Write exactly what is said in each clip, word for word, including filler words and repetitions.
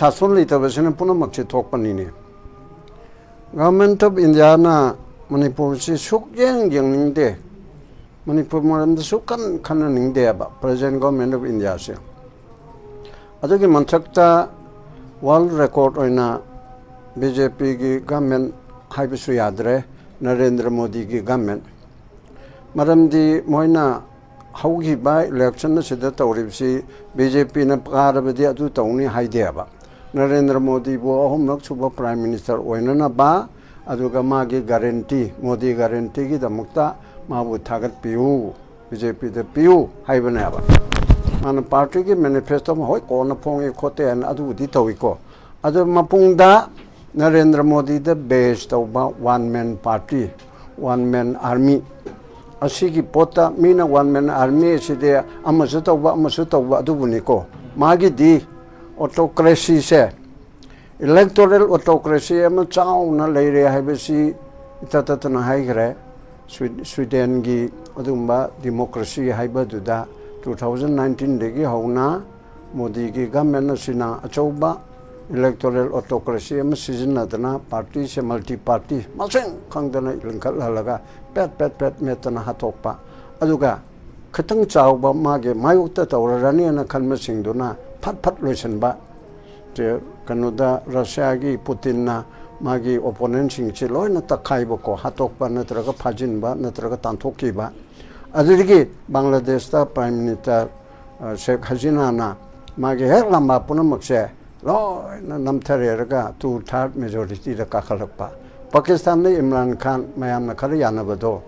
ꯁꯥꯁꯣꯟ ꯂꯩꯇꯕꯁꯤꯅ ꯄꯨꯝꯅꯃꯛꯁꯦ ꯊꯣꯛꯄꯅꯤꯅꯦ꯫ Government of Indiaꯅ ꯃꯅꯤꯄꯨꯔꯁꯤ ꯁꯨꯛꯌꯦꯡ ꯌꯦꯡꯅꯤꯡꯗꯦ, ꯃꯅꯤꯄꯨꯔ ꯃꯔꯝꯗ ꯁꯨꯛꯈꯟ ꯈꯟꯅꯅꯤꯡꯗꯦꯕ present Government of Indiaꯁꯦ꯫ ꯑꯗꯨꯒꯤ ꯃꯊꯛꯇ world record ꯑꯣꯏꯅ ꯕꯤ ꯖꯦ ꯄꯤꯒꯤ government ꯍꯥꯏꯕꯁꯨ ꯌꯥꯗ꯭ꯔꯦ, ꯅꯔꯦꯟꯗ꯭ꯔ ꯃꯣꯗꯤꯒꯤ government꯫ ꯃꯔꯝꯗꯤ ꯃꯣꯏꯅ ꯍꯧꯈꯤꯕ election ꯑꯁꯤꯗ ꯇꯧꯔꯤꯕꯁꯤ ꯕꯤ ꯖꯦ ꯄꯤꯅ ꯀꯥꯔꯕꯗꯤ ꯑꯗꯨ ꯇꯧꯅꯤ ꯍꯥꯏꯗꯦꯕ꯫ ꯅꯔꯦꯟꯗ꯭ꯔ ꯃꯣꯗꯤꯕꯨ ꯑꯍꯨꯝꯂꯛ ꯁꯨꯕ Prime Minister ꯑꯣꯏꯅꯅꯕ, ꯑꯗꯨꯒ ꯃꯥꯒꯤ guarantee, ꯃꯣꯗꯤ guaranteeꯒꯤꯗꯃꯛꯇ ꯃꯥꯕꯨ ꯊꯥꯒꯠꯄꯤꯌꯨ, ꯕꯤ ꯖꯦ ꯄꯤꯗ ꯄꯤꯌꯨ ꯍꯥꯏꯕꯅꯦꯕ꯫ ꯃꯥꯅ partyꯒꯤ manifesto ꯑꯃ ꯍꯣꯏ ꯀꯣꯟꯅ ꯐꯣꯡꯉꯦ ꯈꯣꯠꯇꯦ ꯍꯥꯏꯅ ꯑꯗꯨꯕꯨꯗꯤ ꯇꯧꯏꯀꯣ꯫ ꯑꯗꯨ ꯃꯄꯨꯡꯗ ꯅꯔꯦꯟꯗ꯭ꯔ ꯃꯣꯗꯤꯗ base ꯇꯧꯕ one man party, one man army, ꯑꯁꯤꯒꯤ ꯄꯣꯠꯇ ꯃꯤꯅ one man army ꯑꯁꯤꯗꯤ ꯑꯃꯁꯨ ꯇꯧꯕ ꯑꯃꯁꯨ ꯇꯧꯕ ꯑꯗꯨꯕꯨꯅꯤꯀꯣ꯫ ꯃꯥꯒꯤꯗꯤ autocracyꯁꯦ, electoral autocracy ꯑꯃ ꯆꯥꯎꯅ ꯂꯩꯔꯦ ꯍꯥꯏꯕꯁꯤ ꯏꯇꯠ ꯇꯠꯇꯅ ꯍꯥꯏꯈ꯭ꯔꯦ꯫ ꯁ꯭ꯋꯤ-, ꯁ꯭ꯋꯤꯗꯦꯟꯒꯤ ꯑꯗꯨꯒꯨꯝꯕ democracy ꯍꯥꯏꯕꯗꯨꯗ two thousand nineteenꯗꯒꯤ ꯍꯧꯅ ꯃꯣꯗꯤꯒꯤ government ꯑꯁꯤꯅ ꯑꯆꯧꯕ electoral autocracy ꯑꯃ ꯁꯤꯖꯤꯟꯅꯗꯅ partyꯁꯦ multi party ꯃꯁꯤꯡ ꯈꯪꯗꯅ ꯂꯤꯡꯈꯠꯍꯜꯂꯒ ꯄꯦꯠ ꯄꯦꯠ ꯄꯦꯠ ꯃꯦꯠꯇꯅ ꯍꯥꯠꯇꯣꯛꯄ, ꯑꯗꯨꯒ ꯈꯤꯇꯪ ꯆꯥꯎꯕ ꯃꯥꯒꯤ ꯃꯥꯌꯣꯛꯇ ꯇꯧꯔꯔꯅꯤꯅ ꯈꯟꯕꯁꯤꯡꯗꯨꯅ ꯐꯠ ꯐꯠ ꯂꯣꯏꯁꯤꯟꯕ꯫ ꯀꯩꯅꯣꯗ ꯔꯁꯤꯌꯥꯒꯤ ꯄꯨꯇꯤꯟꯅ ꯃꯥꯒꯤ opponentꯁꯤꯡꯁꯤ ꯂꯣꯏꯅ ꯇꯛꯈꯥꯏꯕꯀꯣ, ꯍꯥꯠꯇꯣꯛꯄ ꯅꯠꯇ꯭ꯔꯒ ꯐꯥꯖꯤꯟꯕ ꯅꯠꯇ꯭ꯔꯒ ꯇꯥꯟꯊꯣꯛꯈꯤꯕ꯫ ꯑꯗꯨꯗꯒꯤ ꯕꯪꯒ꯭ꯂꯥꯗꯦꯁꯇ Prime Minister, ꯑ, ꯁꯦꯈ ꯍꯁꯤꯅꯥꯅ ꯃꯥꯒꯤ ꯍꯦꯛ ꯂꯝꯕꯥ ꯄꯨꯝꯅꯃꯛꯁꯦ ꯂꯣꯏꯅ ꯅꯝꯊꯔꯦꯔꯒ two third majorityꯗ ꯀꯥꯈꯠꯂꯛꯄ꯫ ꯄꯥꯀꯤꯁꯇꯥꯟꯗ ꯏꯝꯔꯥꯟ ꯈꯥꯟ ꯃꯌꯥꯝꯅ ꯈꯔ ꯌꯥꯅꯕꯗꯣ,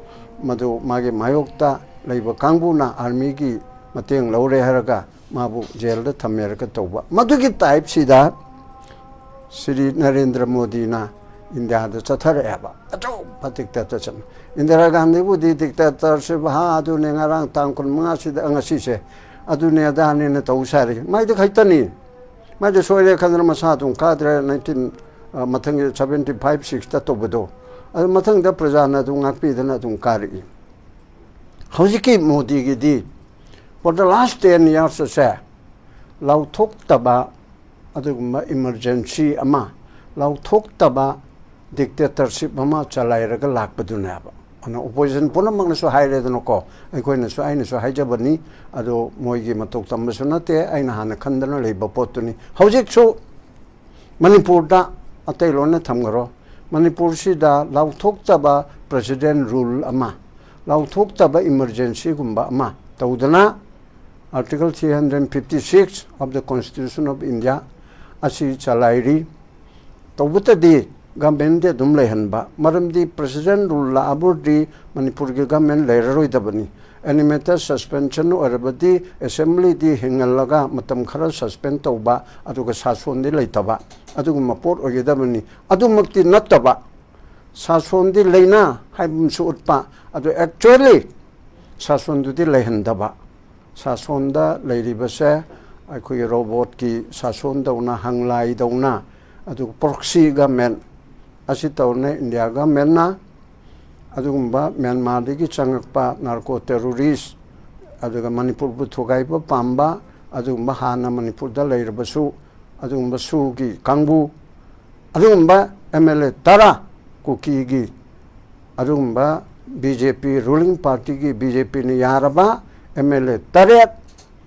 ꯃꯗꯨ ꯃꯥꯒꯤ ꯃꯥꯌꯣꯛꯇ ꯂꯩꯕ ꯀꯥꯡꯕꯨꯅ armyꯒꯤ ꯃꯇꯦꯡ ꯂꯧꯔꯦ ꯍꯥꯏꯔꯒ ꯃꯥꯕꯨ jailꯗ ꯊꯝꯃꯦꯔꯒ ꯇꯧꯕ꯫ ꯃꯗꯨꯒꯤ typeꯁꯤꯗ ꯁ꯭ꯔꯤ ꯅꯔꯦꯟꯗ꯭ꯔ ꯃꯣꯗꯤꯅ ꯏꯟꯗꯤꯌꯥꯗ ꯆꯠꯊꯔꯛꯑꯦꯕ꯫ ꯑꯆꯧꯕ dictatorship ꯑꯃ꯫ ꯏꯟꯗꯤꯔꯥ ꯒꯥꯟꯙꯤꯕꯨꯗꯤ dictatorship ꯍꯥ ꯑꯗꯨꯅꯦ, ꯉꯔꯥꯡ ꯇꯥꯡ ꯀꯨꯟꯃꯉꯥꯁꯤꯗ, ꯉꯁꯤꯁꯦ, ꯑꯗꯨꯅꯦ ꯑꯗꯥꯅꯦꯅ ꯇꯧ ꯁꯥꯔꯤ꯫ ꯃꯥꯏꯗꯤ ꯈꯛꯇꯅꯤ꯫ ꯃꯥꯏꯗꯤ ꯁꯣꯏꯔꯦ ꯈꯟꯗꯅ ꯃꯁꯥ ꯑꯗꯨꯝ ꯀꯥꯗ꯭ꯔꯦ, nineteen, ꯑ, ꯃꯊꯪꯒꯤ seventy five sixꯇ ꯇꯧꯕꯗꯣ꯫ ꯑꯗꯨ ꯃꯊꯪꯗ ꯄ꯭ꯔꯖꯥꯅ ꯑꯗꯨꯝ ꯉꯥꯛꯄꯤꯗꯅ ꯑꯗꯨꯝ ꯀꯥꯔꯛꯏ꯫ ꯍꯧꯖꯤꯛꯀꯤ ꯃꯣꯗꯤꯒꯤꯗꯤ for the last ten yearsꯁꯦ ꯂꯥꯎꯊꯣꯛꯇꯕ, ꯑꯗꯨꯒꯨꯝꯕ ꯏꯃꯔꯖꯦꯟꯁꯤ ꯑꯃ, ꯂꯥꯎꯊꯣꯛꯇꯕ ꯗꯤꯛꯇꯦꯇꯔꯁꯤꯞ ꯑꯃ ꯆꯂꯥꯏꯔꯒ ꯂꯥꯛꯄꯗꯨꯅꯦꯕ꯫ ꯑꯗꯨꯅ ꯑꯣꯄꯣꯖꯤꯁꯟ ꯄꯨꯝꯅꯃꯛꯅꯁꯨ ꯍꯥꯏꯔꯦꯗꯅꯀꯣ, ꯑꯩꯈꯣꯏꯅꯁꯨ, ꯑꯩꯅꯁꯨ ꯍꯥꯏꯖꯕꯅꯤ꯫ ꯑꯗꯣ ꯃꯣꯏꯒꯤ ꯃꯇꯧ ꯇꯝꯕꯁꯨ ꯅꯠꯇꯦ, ꯑꯩꯅ ꯍꯥꯟꯅ ꯈꯟꯗꯅ ꯂꯩꯕ ꯄꯣꯠꯇꯨꯅꯤ꯫ ꯍꯧꯖꯤꯛꯁꯨ ꯃꯅꯤꯄꯨꯔꯗ, ꯑꯇꯩ ꯂꯣꯏꯅ ꯊꯝꯈ꯭ꯔꯣ, ꯃꯅꯤꯄꯨꯔꯁꯤꯗ ꯂꯥꯎꯊꯣꯛꯇꯕ ꯄ꯭ꯔꯦꯁꯤꯗꯦꯟ ꯔꯨꯜ ꯑꯃ, ꯂꯥꯎꯊꯣꯛꯇꯕ ꯏꯃꯔꯖꯦꯟꯁꯤꯒꯨꯝꯕ ꯑꯃ ꯇꯧꯗꯅ, Article three hundred fifty six of the Constitution of India ꯑꯁꯤ ꯆꯂꯥꯏꯔꯤ꯫ ꯇꯧꯕꯇꯗꯤ ꯒꯃꯦꯟꯗꯤ ꯑꯗꯨꯝ ꯂꯩꯍꯟꯕ, ꯃꯔꯝꯗꯤ ꯄ꯭ꯔꯦꯁꯤꯗꯦꯟ ꯔꯨꯜ ꯂꯥꯛꯑꯕꯨꯗꯤ ꯃꯅꯤꯄꯨꯔꯒꯤ ꯒꯃꯦꯟ ꯂꯩꯔꯔꯣꯏꯗꯕꯅꯤ꯫ ꯑꯦꯅꯤꯃꯦꯇꯦꯠ ꯁꯁꯄꯦꯟꯁꯟ ꯑꯣꯏꯔꯕꯗꯤ ꯑꯦꯁꯦꯝꯕ꯭ꯂꯤꯗꯤ ꯍꯤꯡꯍꯜꯂꯒ ꯃꯇꯝ ꯈꯔ ꯁꯁꯄꯦꯟ ꯇꯧꯕ, ꯑꯗꯨꯒ ꯁꯥꯁꯣꯟꯗꯤ ꯂꯩꯇꯕ, ꯑꯗꯨꯒꯨꯝꯕ ꯄꯣꯠ ꯑꯣꯏꯒꯗꯕꯅꯤ꯫ ꯑꯗꯨꯃꯛꯇꯤ ꯅꯠꯇꯕ, ꯁꯥꯁꯣꯟꯗꯤ ꯂꯩꯅ ꯍꯥꯏꯕ ꯑꯃꯁꯨ ꯎꯠꯄ, ꯑꯗꯨ ꯑꯦꯛꯆꯨꯋꯦꯂꯤ ꯁꯥꯁꯣꯟꯗꯨꯗꯤ ꯂꯩꯍꯟꯗꯕ꯫ ꯁꯥꯁꯣꯟꯗ ꯂꯩꯔꯤꯕꯁꯦ ꯑꯩꯈꯣꯏꯒꯤ ꯔꯣꯕꯣꯠꯀꯤ ꯁꯥꯁꯣꯟꯗꯧꯅ, ꯍꯪꯂꯥꯏꯗꯧꯅ, ꯑꯗꯨꯒ ꯄ꯭ꯔꯣꯛꯁꯤ ꯒꯃꯦꯟ ꯑꯁꯤ ꯇꯧꯔꯅ ꯏꯟꯗꯤꯌꯥ ꯒꯃꯦꯟꯅ ꯑꯗꯨꯒꯨꯝꯕ ꯃ꯭ꯌꯥꯟꯃꯥꯔꯗꯒꯤ ꯆꯪꯉꯛꯄ ꯅꯥꯔꯀꯣ ꯇꯦꯔꯣꯔꯤꯁ, ꯑꯗꯨꯒ ꯃꯅꯤꯄꯨꯔꯕꯨ ꯊꯨꯒꯥꯏꯕ ꯄꯥꯝꯕ, ꯑꯗꯨꯒꯨꯝꯕ ꯍꯥꯟꯅ ꯃꯅꯤꯄꯨꯔꯗ ꯂꯩꯔꯕꯁꯨ ꯑꯗꯨꯒꯨꯝꯕ ꯁꯨꯒꯤ ꯀꯥꯡꯕꯨ, ꯑꯗꯨꯒꯨꯝꯕ ꯑꯦꯝ ꯑꯦꯜ ꯑꯦ ꯇꯔꯥ ꯀꯨꯀꯤꯒꯤ, ꯑꯗꯨꯒꯨꯝꯕ ꯕꯤ ꯖꯦ ꯄꯤ, ꯔꯨꯂꯤꯡ ꯄꯥꯔꯇꯤꯒꯤ, ꯕꯤ ꯖꯦ ꯄꯤꯅ ꯌꯥꯔꯕ ꯑꯦꯝ ꯑꯦꯜ ꯑꯦ ꯇꯔꯦꯠ,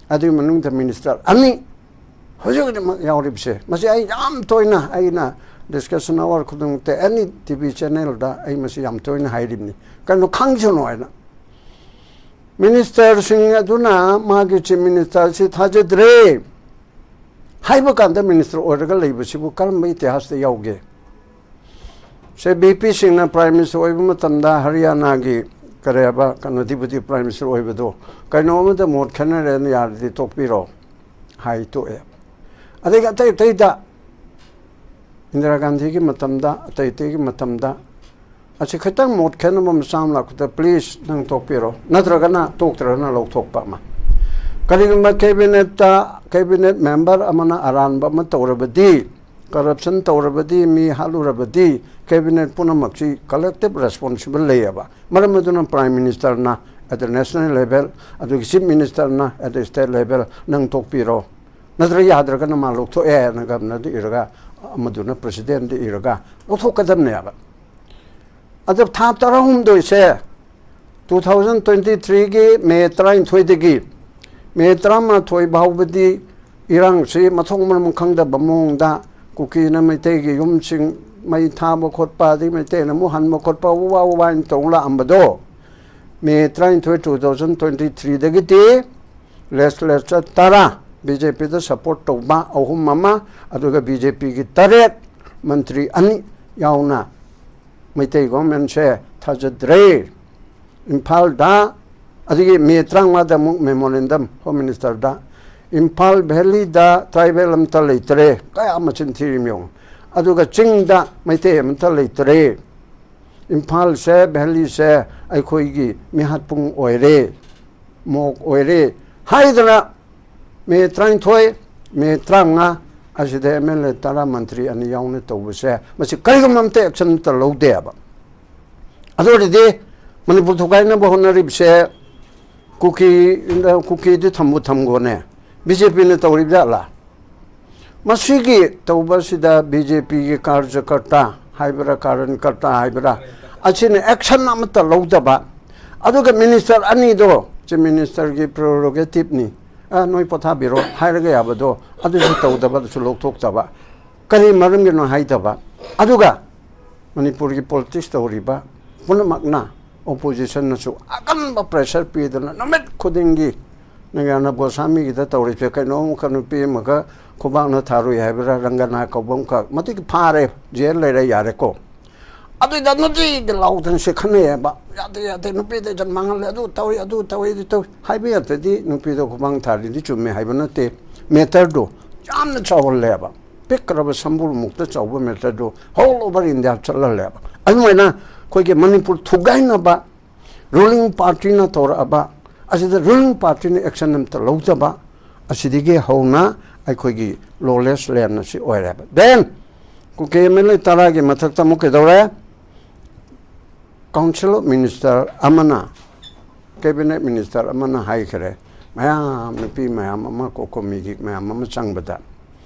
ꯑꯗꯨꯒꯤ ꯃꯅꯨꯡꯗ ꯃꯤꯅꯤꯁꯇꯔ ꯑꯅꯤ ꯍꯧꯖꯤꯛ ꯍꯧꯖꯤꯛꯃꯛ ꯌꯥꯎꯔꯤꯕꯁꯦ, ꯃꯁꯤ ꯑꯩ ꯌꯥꯝ ꯇꯣꯏꯅ, ꯑꯩꯅ ꯗꯤꯁꯀꯁꯟ ꯑꯋꯥꯔ ꯈꯨꯗꯤꯡꯃꯛꯇ ꯑꯦꯅꯤ ꯇꯤ ꯚꯤ ꯆꯦꯅꯦꯜꯗ ꯑꯩ ꯃꯁꯤ ꯌꯥꯝ ꯇꯣꯏꯅ ꯍꯥꯏꯔꯤꯕꯅꯤ, ꯀꯩꯅꯣ ꯈꯪꯁꯅꯨ ꯍꯥꯏꯅ꯫ ꯃꯤꯅꯤꯁꯇꯔꯁꯤꯡ ꯑꯗꯨꯅ ꯃꯥꯒꯤ ꯆꯤꯐ ꯃꯤꯅꯤꯁꯇꯔꯁꯤ ꯊꯥꯖꯗ꯭ꯔꯦ ꯍꯥꯏꯕ ꯀꯥꯟꯗ ꯃꯤꯅꯤꯁꯇꯔ ꯑꯣꯏꯔꯒ ꯂꯩꯕꯁꯤꯕꯨ ꯀꯔꯝꯕ ꯏꯇꯤꯍꯥꯁꯇ ꯌꯥꯎꯒꯦ? ꯁꯦ, ꯕꯤ ꯄꯤ ꯁꯤꯡꯅ ꯄ꯭ꯔꯥꯏꯝ ꯃꯤꯅꯤꯁꯇꯔ ꯑꯣꯏꯕ ꯃꯇꯝꯗ ꯍꯔꯤꯌꯥꯅꯥꯒꯤ ꯀꯔꯤ ꯍꯥꯏꯕ, ꯀꯩꯅꯣ, ꯗꯤꯄꯨꯇꯤ ꯄ꯭ꯔꯥꯏꯝ ꯃꯤꯅꯤꯁꯇꯔ ꯑꯣꯏꯕꯗꯣ, ꯀꯩꯅꯣ ꯑꯃꯗ ꯃꯣꯠ ꯈꯦꯠꯅꯔꯦꯅ ꯌꯥꯔꯗꯤ ꯇꯣꯛꯄꯤꯔꯣ ꯍꯥꯏ ꯇꯣꯛꯑꯦ꯫ ꯑꯗꯒꯤ ꯑꯇꯩ ꯑꯇꯩꯗ, ꯏꯟꯗꯤꯔꯥ ꯒꯥꯟꯙꯤꯒꯤ ꯃꯇꯝꯗ, ꯑꯇꯩ ꯑꯇꯩꯒꯤ ꯃꯇꯝꯗ, ꯑꯁꯤ ꯈꯤꯇꯪ ꯃꯣꯠ ꯈꯦꯠꯅꯕ ꯃꯆꯥ ꯑꯃ ꯂꯥꯛꯄꯗ, ꯄ꯭ꯂꯤꯖ, ꯅꯪ ꯇꯣꯛꯄꯤꯔꯣ, ꯅꯠꯇ꯭ꯔꯒꯅ ꯇꯣꯛꯇ꯭ꯔꯒꯅ ꯂꯧꯊꯣꯛꯄ ꯑꯃ꯫ ꯀꯔꯤꯒꯨꯝꯕ ꯀꯦꯕꯤꯅꯦꯠꯇ, ꯀꯦꯕꯤꯅꯦꯠ ꯃꯦꯝꯕꯔ ꯑꯃꯅ ꯑꯔꯥꯟꯕ ꯑꯃ ꯇꯧꯔꯕꯗꯤ, ꯀꯔꯞꯁꯟ ꯇꯧꯔꯕꯗꯤ, ꯃꯤ ꯍꯥꯠꯂꯨꯔꯕꯗꯤ, ꯀꯦꯕꯤꯅꯦꯠ ꯄꯨꯝꯅꯃꯛꯁꯤ ꯀꯂꯦꯛꯇꯤꯚ ꯔꯦꯁꯄꯣꯟꯁꯤꯕꯜ ꯂꯩꯌꯦꯕ꯫ ꯃꯔꯝ ꯑꯗꯨꯅ ꯄ꯭ꯔꯥꯏꯝ ꯃꯤꯅꯤꯁꯇꯔꯅ at the national level, ꯑꯗꯨꯒ ꯆꯤꯐ ꯃꯤꯅꯤꯁꯇꯔꯅ at the state level, ꯅꯪ ꯇꯣꯛꯄꯤꯔꯣ, ꯅꯠꯇ꯭ꯔꯒ ꯌꯥꯗ꯭ꯔꯒꯅ ꯃꯥ ꯂꯧꯊꯣꯛꯑꯦ ꯍꯥꯏꯅ ꯒꯕꯔꯅꯔꯗ ꯏꯔꯒ, ꯑꯃꯗꯨꯅ ꯄ꯭ꯔꯁꯤꯗꯦꯟꯗ ꯏꯔꯒ ꯂꯧꯊꯣꯛꯀꯗꯕꯅꯦꯕ꯫ ꯑꯗ ꯊꯥ ꯇꯔꯥꯍꯨꯝꯗꯣꯏꯁꯦ, two thousand twenty threeꯒꯤ ꯃꯦ ꯇꯔꯥꯅꯤꯊꯣꯏꯗꯒꯤ ꯃꯦ ꯇꯔꯥꯃꯥꯊꯣꯏ ꯐꯥꯎꯕꯗꯤ ꯏꯔꯥꯡꯁꯤ ꯃꯊꯣꯡ ꯃꯔꯝ ꯈꯪꯗꯕ ꯃꯑꯣꯡꯗ ꯀꯨꯀꯤꯅ ꯃꯩꯇꯩꯒꯤ ꯌꯨꯝꯁꯤꯡ ꯃꯩ ꯊꯥꯕ ꯈꯣꯠꯄ, ꯑꯗꯩ ꯃꯩꯇꯩꯅ ꯑꯃꯨꯛ ꯍꯟꯕ ꯈꯣꯠꯄ, ꯎ ꯋꯥ ꯎ ꯋꯥ ꯍꯥꯏꯅ ꯇꯧ ꯂꯥꯛꯑꯝꯕꯗꯣ, ꯃꯦ ꯇꯔꯥꯅꯤꯊꯣꯏ, two thousand twenty threeꯗꯒꯤꯗꯤ ꯂꯦꯖꯤꯁꯂꯦꯆꯔ ꯇꯔꯥ, ꯕꯤ ꯖꯦ ꯄꯤꯗ ꯁꯞꯄꯣꯔꯠ ꯇꯧꯕ ꯑꯍꯨꯝ ꯑꯃ, ꯑꯗꯨꯒ ꯕꯤ ꯖꯦ ꯄꯤꯒꯤ ꯇꯔꯦꯠ, ꯃꯟꯇ꯭ꯔꯤ ꯑꯅꯤ ꯌꯥꯎꯅ ꯃꯩꯇꯩ ꯒꯣꯔꯃꯦꯟꯁꯦ ꯊꯥꯖꯗ꯭ꯔꯦ꯫ ꯏꯝꯐꯥꯜꯗ, ꯑꯗꯒꯤ ꯃꯦ ꯇꯔꯥꯃꯉꯥꯗ ꯑꯃꯨꯛ ꯃꯦꯃꯣꯔꯦꯟꯗꯝ ꯍꯣꯝ ꯃꯤꯅꯤꯁꯇꯔꯗ, ꯏꯝꯐꯥꯜ ꯚꯦꯂꯤꯗ ꯇ꯭ꯔꯥꯏꯕꯦꯜ ꯑꯝꯇ ꯂꯩꯇ꯭ꯔꯦ, ꯀꯌꯥ ꯃꯆꯤꯟ ꯊꯤꯔꯤꯃꯤ ꯌꯦꯡꯉꯨ꯫ ꯑꯗꯨꯒ ꯆꯤꯡꯗ ꯃꯩꯇꯩ ꯑꯃꯇ ꯂꯩꯇ꯭ꯔꯦ, ꯏꯝꯐꯥꯜꯁꯦ, ꯚꯦꯂꯤꯁꯦ ꯑꯩꯈꯣꯏꯒꯤ ꯃꯤꯍꯥꯠꯄꯨꯡ ꯑꯣꯏꯔꯦ, ꯃꯣꯛ ꯑꯣꯏꯔꯦ ꯍꯥꯏꯗꯅ ꯃꯦ ꯇꯔꯥꯅꯤꯊꯣꯏ, ꯃꯦ ꯇꯔꯥꯃꯉꯥ ꯑꯁꯤꯗ ꯑꯦꯝ ꯑꯦꯜ ꯑꯦ ꯇꯔꯥ, ꯃꯟꯇ꯭ꯔꯤ ꯑꯅꯤ ꯌꯥꯎꯅ ꯇꯧꯕꯁꯦ, ꯃꯁꯤ ꯀꯔꯤꯒꯨꯝꯕ ꯑꯝꯇ ꯑꯦꯛꯁꯟ ꯑꯝꯇ ꯂꯧꯗꯦꯕ꯫ ꯑꯗꯨ ꯑꯣꯏꯔꯗꯤ ꯃꯅꯤꯄꯨꯔ ꯊꯨꯒꯥꯏꯅꯕ ꯍꯣꯠꯅꯔꯤꯕꯁꯦ ꯀꯨꯀꯤ, ꯀꯨꯀꯤꯗꯤ ꯊꯝꯕꯨ ꯊꯝꯈꯣꯅꯦ, ꯕꯤ ꯖꯦ ꯄꯤꯅ ꯇꯧꯔꯤꯕ ꯖꯥꯠꯂꯥ? ꯃꯁꯤꯒꯤ ꯇꯧꯕꯁꯤꯗ ꯕꯤ ꯖꯦ ꯄꯤꯒꯤ ꯀꯥꯔꯖꯀꯔꯇꯥ ꯍꯥꯏꯕ꯭ꯔꯥ, ꯀꯥꯔꯟꯀꯔꯇꯥ ꯍꯥꯏꯕ꯭ꯔꯥ, ꯑꯁꯤꯅ ꯑꯦꯛꯁꯟ ꯑꯃꯠꯇ ꯂꯧꯗꯕ, ꯑꯗꯨꯒ ꯃꯤꯅꯤꯁꯇꯔ ꯑꯅꯤꯗꯣ ꯆꯤꯐ ꯃꯤꯅꯤꯁꯇꯔꯒꯤ ꯄ꯭ꯔꯣꯔꯣꯒꯦꯇꯤꯞꯅꯤ, "ꯑ, ꯅꯣꯏ ꯄꯣꯊꯥꯕꯤꯔꯣ" ꯍꯥꯏꯔꯒ ꯌꯥꯕꯗꯣ, ꯑꯗꯨꯁꯨ ꯇꯧꯗꯕ, ꯑꯗꯨꯁꯨ ꯂꯧꯊꯣꯛꯇꯕ꯫ ꯀꯔꯤ ꯃꯔꯝꯒꯤꯅꯣ ꯍꯥꯏꯗꯕ꯫ ꯑꯗꯨꯒ ꯃꯅꯤꯄꯨꯔꯒꯤ ꯄꯣꯂꯤꯇꯤꯛꯁ ꯇꯧꯔꯤꯕ ꯄꯨꯝꯅꯃꯛꯅ, ꯑꯣꯄꯣꯖꯤꯁꯟꯅꯁꯨ ꯑꯀꯟꯕ ꯄ꯭ꯔꯦꯁꯔ ꯄꯤꯗꯨꯅ ꯅꯨꯃꯤꯠ ꯈꯨꯗꯤꯡꯒꯤ ꯅꯪꯒꯤ ꯑꯔꯅꯕ ꯒꯣꯁꯥꯃꯤꯒꯤꯗ ꯇꯧꯔꯤꯁꯦ ꯀꯩꯅꯣ, ꯑꯃꯨꯛꯀ ꯅꯨꯄꯤ ꯑꯃꯒ ꯈꯨꯕꯥꯛꯅ ꯊꯥꯔꯨꯏ ꯍꯥꯏꯕ꯭ꯔꯥ, ꯔꯪꯒꯅꯥ ꯀꯧꯕ ꯑꯃꯈꯛ, ꯃꯗꯨꯒꯤ ꯐꯥꯔꯦ, ꯖꯦꯜ ꯂꯩꯔꯦ, ꯌꯥꯔꯦꯀꯣ꯫ ꯑꯗꯨꯏꯗ ꯅꯨꯡꯇꯤꯒꯤ ꯂꯥꯎꯗꯅ ꯁꯤ ꯈꯟꯅꯩꯌꯦꯕ, "ꯌꯥꯗꯦ, ꯌꯥꯗꯦ, ꯅꯨꯄꯤꯗ ꯏꯖꯠ ꯃꯥꯡꯍꯜꯂꯦ, ꯑꯗꯨ ꯇꯧꯏ, ꯑꯗꯨ ꯇꯧꯏ, ꯑꯗꯨ ꯇꯧꯏ" ꯍꯥꯏꯕ ꯌꯥꯗ꯭ꯔꯗꯤ ꯅꯨꯄꯤꯗꯣ ꯈꯨꯕꯥꯛ ꯊꯥꯔꯤꯗꯤ ꯆꯨꯝꯃꯦ ꯍꯥꯏꯕ ꯅꯠꯇꯦ꯫ ꯃꯦꯇꯔꯗꯨ ꯌꯥꯝꯅ ꯆꯥꯎꯍꯜꯂꯦꯕ, ꯄꯤꯛꯈ꯭ꯔꯕ ꯁꯝꯕꯨꯔꯃꯨꯛꯇ ꯆꯥꯎꯕ ꯃꯦꯇꯔꯗꯨ all over India ꯆꯠꯍꯜꯂꯦꯕ꯫ ꯑꯗꯨꯃꯥꯏꯅ ꯑꯩꯈꯣꯏꯒꯤ ꯃꯅꯤꯄꯨꯔ ꯊꯨꯒꯥꯏꯅꯕ ꯔꯨꯂꯤꯡ ꯄꯥꯔꯇꯤꯅ ꯇꯧꯔꯛꯑꯕ ꯑꯁꯤꯗ ꯔꯨꯂꯤꯡ ꯄꯥꯔꯇꯤꯅ ꯑꯦꯛꯁꯟ ꯑꯝꯇ ꯂꯧꯗꯕ, ꯑꯁꯤꯗꯒꯤ ꯍꯧꯅ ꯑꯩꯈꯣꯏꯒꯤ ꯂꯣꯂꯦꯁ ꯂꯦꯟ ꯑꯁꯤ ꯑꯣꯏꯔꯦꯕ꯫ Then Kuki M L A ꯇꯔꯥꯒꯤ ꯃꯊꯛꯇ ꯑꯃꯨꯛ ꯀꯩꯗꯧꯔꯦ? ꯀꯥꯎꯟꯁꯤꯜ ꯑꯣꯐ ꯃꯤꯅꯤꯁꯇꯔ ꯑꯃꯅ, ꯀꯦꯕꯤꯅꯦꯠ ꯃꯤꯅꯤꯁꯇꯔ ꯑꯃꯅ ꯍꯥꯏꯈ꯭ꯔꯦ, ꯃꯌꯥꯝ, ꯅꯨꯄꯤ ꯃꯌꯥꯝ ꯑꯃ, ꯀꯣꯀꯣꯃꯤꯒꯤ ꯃꯌꯥꯝ ꯑꯃ ꯆꯪꯕꯗ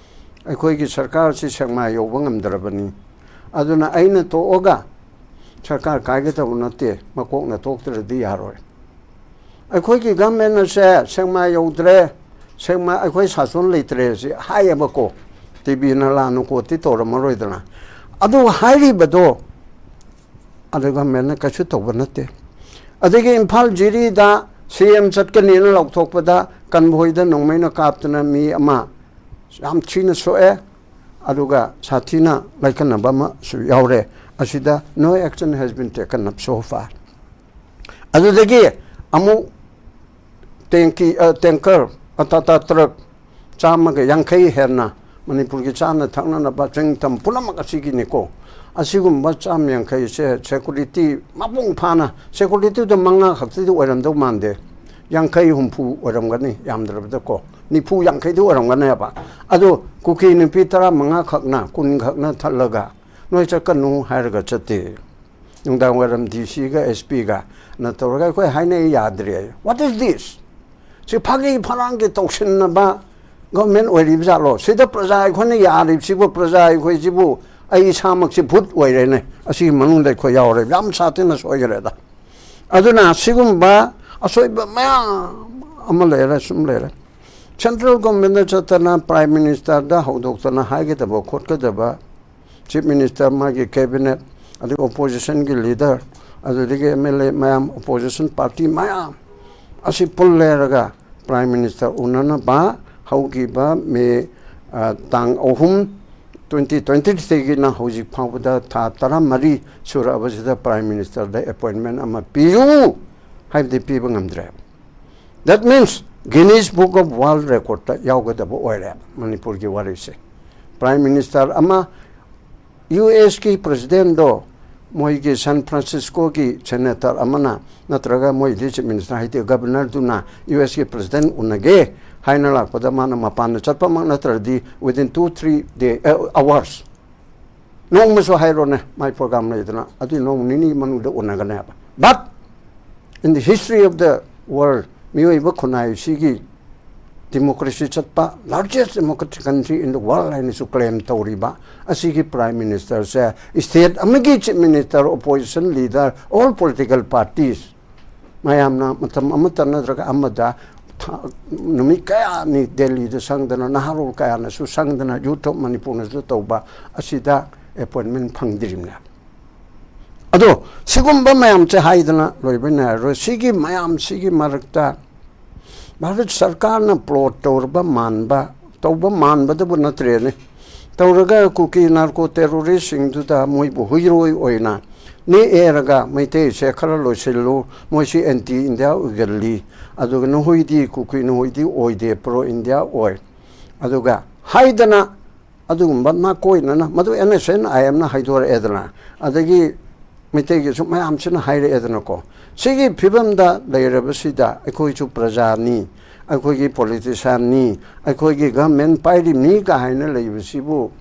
ꯑꯩꯈꯣꯏꯒꯤ ꯁꯔꯀꯥꯔꯁꯤ ꯁꯦꯛꯃꯥꯏ ꯌꯧꯕ ꯉꯝꯗ꯭ꯔꯕꯅꯤ꯫ ꯑꯗꯨꯅ ꯑꯩꯅ ꯇꯣꯛꯑꯒ ꯁꯔꯀꯥꯔ ꯀꯥꯏꯒꯗꯕ ꯅꯠꯇꯦ, ꯃꯀꯣꯛꯅ ꯇꯣꯛꯇ꯭ꯔꯗꯤ ꯌꯥꯔꯣꯏ꯫ ꯑꯩꯈꯣꯏꯒꯤ ꯒꯃꯦꯟ ꯑꯁꯦ ꯁꯦꯛꯃꯥꯏ ꯌꯧꯗ꯭ꯔꯦ, ꯁꯦꯛꯃꯥꯏ, ꯑꯩꯈꯣꯏ ꯁꯥꯁꯣꯟ ꯂꯩꯇ꯭ꯔꯦ ꯁꯤ ꯍꯥꯏꯌꯦꯕꯀꯣ꯫ ꯇꯤꯚꯤꯅ ꯂꯥꯟꯅ ꯀꯣꯠꯇꯤ ꯇꯧꯔꯝꯃꯔꯣꯏꯗꯅ꯫ ꯑꯗꯨ ꯍꯥꯏꯔꯤꯕꯗꯣ ꯑꯗꯨ ꯒꯃꯦꯟꯅ ꯀꯩꯁꯨ ꯇꯧꯕ ꯅꯠꯇꯦ꯫ ꯑꯗꯒꯤ ꯏꯝꯐꯥꯜ ꯖꯤꯔꯤꯗ ꯁꯤ ꯑꯦꯝ ꯆꯠꯀꯅꯤꯅ ꯂꯥꯎꯊꯣꯛꯄꯗ ꯀꯟꯚꯣꯏꯗ ꯅꯣꯡꯃꯩꯅ ꯀꯥꯞꯇꯅ ꯃꯤ ꯑꯃ ꯌꯥꯝ ꯊꯤꯅ ꯁꯣꯛꯑꯦ, ꯑꯗꯨꯒ ꯁꯥꯊꯤꯅ ꯂꯥꯏꯀꯠꯅꯕ ꯑꯃꯁꯨ ꯌꯥꯎꯔꯦ꯫ ꯑꯁꯤꯗ no action has been taken up so far꯫ ꯑꯗꯨꯗꯒꯤ ꯑꯃꯨꯛ ꯇꯦꯡꯀꯤ, ꯑ, ꯇꯦꯡꯀꯔ, ꯑ, ꯇꯥꯇꯥ ꯇ꯭ꯔꯛ ꯆꯥꯝꯃꯒ ꯌꯥꯡꯈꯩ ꯍꯦꯟꯅ ꯃꯅꯤꯄꯨꯔꯒꯤ ꯆꯥꯅ ꯊꯛꯅꯅꯕ ꯆꯤꯡ ꯇꯝ ꯄꯨꯝꯅꯃꯛ ꯑꯁꯤꯒꯤꯅꯤꯀꯣ꯫ ꯑꯁꯤꯒꯨꯝꯕ ꯆꯥꯝ ꯌꯥꯡꯈꯩꯁꯦ ꯁꯦꯀꯨꯔꯤꯇꯤ ꯃꯄꯨꯡ ꯐꯥꯅ, ꯁꯦꯀꯨꯔꯤꯇꯤꯗꯣ ꯃꯉꯥ ꯈꯛꯇꯗꯤ ꯑꯣꯏꯔꯝꯗꯧ ꯃꯥꯟꯗꯦ, ꯌꯥꯡꯈꯩ ꯍꯨꯝꯐꯨ ꯑꯣꯏꯔꯝꯒꯅꯤ, ꯌꯥꯝꯗ꯭ꯔꯕꯗꯀꯣ ꯅꯤꯐꯨ ꯌꯥꯡꯈꯩꯗꯤ ꯑꯣꯏꯔꯝꯒꯅꯦꯕ꯫ ꯑꯗꯣ ꯀꯨꯀꯤ ꯅꯨꯄꯤ ꯇꯔꯥꯃꯉꯥ ꯈꯛꯅ, ꯀꯨꯟ ꯈꯛꯅ ꯊꯠꯂꯒ ꯅꯣꯏ ꯆꯠꯀꯅꯨ ꯍꯥꯏꯔꯒ ꯆꯠꯇꯦ꯫ ꯅꯨꯡꯗꯥꯡ ꯋꯥꯏꯔꯝ ꯗꯤ ꯁꯤꯒ ꯑꯦꯁ ꯄꯤꯒꯅ ꯇꯧꯔꯒ ꯑꯩꯈꯣꯏ ꯍꯥꯏꯅꯩ, ꯌꯥꯗ꯭ꯔꯦ꯫ What is this? ꯁꯤ ꯐꯥꯒꯤ ꯐꯔꯥꯡꯒꯤ ꯇꯧꯁꯤꯟꯅꯕ ꯒꯚꯔꯟꯃꯦꯟ ꯑꯣꯏꯔꯤꯕ ꯖꯥꯠꯂꯣ? ꯁꯤꯗ ꯄ꯭ꯔꯖꯥ ꯑꯩꯈꯣꯏꯅ ꯌꯥꯔꯤꯕꯁꯤꯕꯨ, ꯄ꯭ꯔꯖꯥ ꯑꯩꯈꯣꯏꯁꯤꯕꯨ, ꯑꯩ ꯏꯁꯥꯃꯛꯁꯤ ꯚꯨꯠ ꯑꯣꯏꯔꯦꯅꯦ꯫ ꯑꯁꯤꯒꯤ ꯃꯅꯨꯡꯗ ꯑꯩꯈꯣꯏ ꯌꯥꯎꯔꯦ꯫ ꯌꯥꯝ ꯁꯥꯊꯤꯅ ꯁꯣꯏꯈ꯭ꯔꯦꯗ꯫ ꯑꯗꯨꯅ ꯁꯤꯒꯨꯝꯕ ꯑꯁꯣꯏꯕ ꯃꯌꯥꯝ ꯑꯃ ꯂꯩꯔꯦ, ꯁꯨꯝ ꯂꯩꯔꯦ꯫ ꯁꯦꯟꯇ꯭ꯔꯦꯜ ꯒꯚꯔꯟꯃꯦꯟꯗ ꯆꯠꯇꯅ, ꯄ꯭ꯔꯥꯏꯝ ꯃꯤꯅꯤꯁꯇꯔꯗ ꯍꯧꯗꯣꯛꯇꯅ ꯍꯥꯏꯒꯗꯕ ꯈꯣꯠꯀꯗꯕ, ꯆꯤꯐ ꯃꯤꯅꯤꯁꯇꯔ, ꯃꯥꯒꯤ ꯀꯦꯕꯤꯅꯦꯠ, ꯑꯗꯒꯤ ꯑꯣꯄꯣꯖꯤꯁꯟꯒꯤ ꯂꯤꯗꯔ, ꯑꯗꯨꯗꯒꯤ ꯑꯦꯝ ꯑꯦꯜ ꯑꯦ ꯃꯌꯥꯝ, ꯑꯣꯄꯣꯖꯤꯁꯟ ꯄꯥꯔꯇꯤ ꯃꯌꯥꯝ ꯑꯁꯤ ꯄꯨꯜꯂꯦꯔꯒ ꯄ꯭ꯔꯥꯏꯝ ꯃꯤꯅꯤꯁꯇꯔ ꯎꯅꯅꯕ ꯍꯧꯈꯤꯕ ꯃꯦ, ꯑ, ꯇꯥꯡ ꯑꯍꯨꯝ, ꯇ꯭ꯋꯦꯟꯇꯤ ꯇ꯭ꯋꯦꯟꯇꯤ ꯊ꯭ꯔꯤꯗꯒꯤꯅ ꯍꯧꯖꯤꯛ ꯐꯥꯎꯕꯗ ꯊꯥ ꯇꯔꯥꯃꯔꯤ ꯁꯨꯔꯛꯑꯕꯁꯤꯗ ꯄ꯭ꯔꯥꯏꯝ ꯃꯤꯅꯤꯁꯇꯔꯗ ꯑꯦꯄꯣꯏꯟꯃꯦꯟ ꯑꯃ ꯄꯤꯌꯨ ꯍꯥꯏꯕꯗꯤ ꯄꯤꯕ ꯉꯝꯗ꯭ꯔꯦ꯫ That means Guinness Book of World Recordꯇ ꯌꯥꯎꯒꯗꯕ ꯑꯣꯏꯔꯦ ꯃꯅꯤꯄꯨꯔꯒꯤ ꯋꯥꯔꯤꯁꯦ꯫ ꯄ꯭ꯔꯥꯏꯝ ꯃꯤꯅꯤꯁꯇꯔ ꯑꯃ, ꯌꯨ ꯑꯦꯁꯀꯤ ꯄ꯭ꯔꯁꯤꯗꯦꯟꯗꯣ ꯃꯣꯏꯒꯤ ꯁꯟ ꯐ꯭ꯔꯥꯟꯁꯤꯁꯀꯣꯒꯤ ꯁꯦꯅꯦꯇꯔ ꯑꯃꯅ ꯅꯠꯇ꯭ꯔꯒ ꯃꯣꯏꯗꯤ ꯆꯤꯐ ꯃꯤꯅꯤꯁꯇꯔ ꯍꯥꯏꯗꯤ ꯒꯕꯔꯅꯔꯗꯨꯅ ꯌꯨ ꯑꯦꯁꯀꯤ ꯄ꯭ꯔꯁꯤꯗꯦꯟ ꯎꯅꯒꯦ ꯍꯥꯏꯅ ꯂꯥꯛꯄꯗ ꯃꯥꯅ ꯃꯄꯥꯟꯗ ꯆꯠꯄꯃꯛ ꯅꯠꯇ꯭ꯔꯗꯤ within two three day, hours, ꯅꯣꯡꯃꯁꯨ ꯍꯥꯏꯔꯣꯅꯦ, ꯃꯥꯏ ꯄ꯭ꯔꯣꯒ꯭ꯔꯥꯝ ꯂꯩꯗꯅ, ꯑꯗꯨꯏ ꯅꯣꯡ ꯅꯤꯅꯤ ꯃꯅꯨꯡꯗ ꯎꯅꯒꯅꯦꯕ꯫ But in the history of the world, ꯃꯤꯑꯣꯏꯕ ꯈꯨꯟꯅꯥꯏꯁꯤꯒꯤ democracy ꯆꯠꯄ largest democratic country in the world ꯍꯥꯏꯅꯁꯨ claim ꯇꯧꯔꯤꯕ ꯑꯁꯤꯒꯤ prime ministerꯁꯦ state ꯑꯃꯒꯤ chief minister, opposition leader, all political parties ꯃꯌꯥꯝꯅ ꯃꯇꯝ ꯑꯃꯠꯇ ꯅꯠꯇ꯭ꯔꯒ ꯑꯃꯗ ꯊꯥ- ꯅꯨꯃꯤꯠ ꯀꯌꯥꯅꯤ ꯗꯦꯜꯂꯤꯗ ꯁꯪꯗꯅ ꯅꯍꯥꯔꯣꯜ ꯀꯌꯥꯅꯁꯨ ꯁꯪꯗꯅ Youth of Manipurꯅꯁꯨ ꯇꯧꯕ ꯑꯁꯤꯗ appointment ꯐꯪꯗ꯭ꯔꯤꯕꯅꯦ꯫ ꯑꯗꯣ ꯁꯤꯒꯨꯝꯕ ꯃꯌꯥꯝꯁꯦ ꯍꯥꯏꯗꯅ ꯂꯣꯏꯕ ꯅꯥꯏꯔꯔꯣꯏ꯫ ꯁꯤꯒꯤ ꯃꯌꯥꯝꯁꯤꯒꯤ ꯃꯔꯛꯇ ꯚꯥꯔꯠ ꯁꯔꯀꯥꯔꯅ plot ꯇꯧꯔꯕ ꯃꯥꯟꯕ, ꯇꯧꯕ ꯃꯥꯟꯕꯗꯕꯨ ꯅꯠꯇ꯭ꯔꯦꯅꯦ, ꯇꯧꯔꯒ ꯀꯨꯀꯤ narco terroristꯁꯤꯡꯗꯨꯗ ꯃꯣꯏꯕꯨ ꯍꯨꯏꯔꯣꯏ ꯑꯣꯏꯅ ꯅꯦꯛꯑꯦꯔꯒ ꯃꯩꯇꯩꯁꯦ ꯈꯔ ꯂꯣꯏꯁꯤꯜꯂꯨ, ꯃꯣꯏꯁꯤ anti India ꯑꯣꯏꯒꯜꯂꯤ, ꯑꯗꯨꯒ ꯅꯈꯣꯏꯗꯤ ꯀꯨꯀꯤ ꯅꯈꯣꯏꯗꯤ ꯑꯣꯏꯗꯦ, pro India ꯑꯣꯏ, ꯑꯗꯨꯒ ꯍꯥꯏꯗꯅ ꯑꯗꯨꯒꯨꯝꯕ ꯅꯥꯀꯣꯏꯅꯅ ꯃꯗꯨ NSCN-IMꯅ ꯍꯥꯏꯗꯣꯔꯛꯑꯦꯗꯅ, ꯑꯗꯒꯤ ꯃꯩꯇꯩꯒꯤꯁꯨ ꯃꯌꯥꯝꯁꯤꯅ ꯍꯥꯏꯔꯛꯑꯦꯗꯅꯀꯣ꯫ ꯁꯤꯒꯤ ꯐꯤꯕꯝꯗ ꯂꯩꯔꯕꯁꯤꯗ ꯑꯩꯈꯣꯏꯁꯨ ꯄ꯭ꯔꯖꯥꯅꯤ, ꯑꯩꯈꯣꯏꯒꯤ politicianꯅꯤ, ꯑꯩꯈꯣꯏꯒꯤ government ꯄꯥꯏꯔꯤꯕꯅꯤ ꯀꯥꯏꯅ ꯂꯩꯕꯁꯤꯕꯨ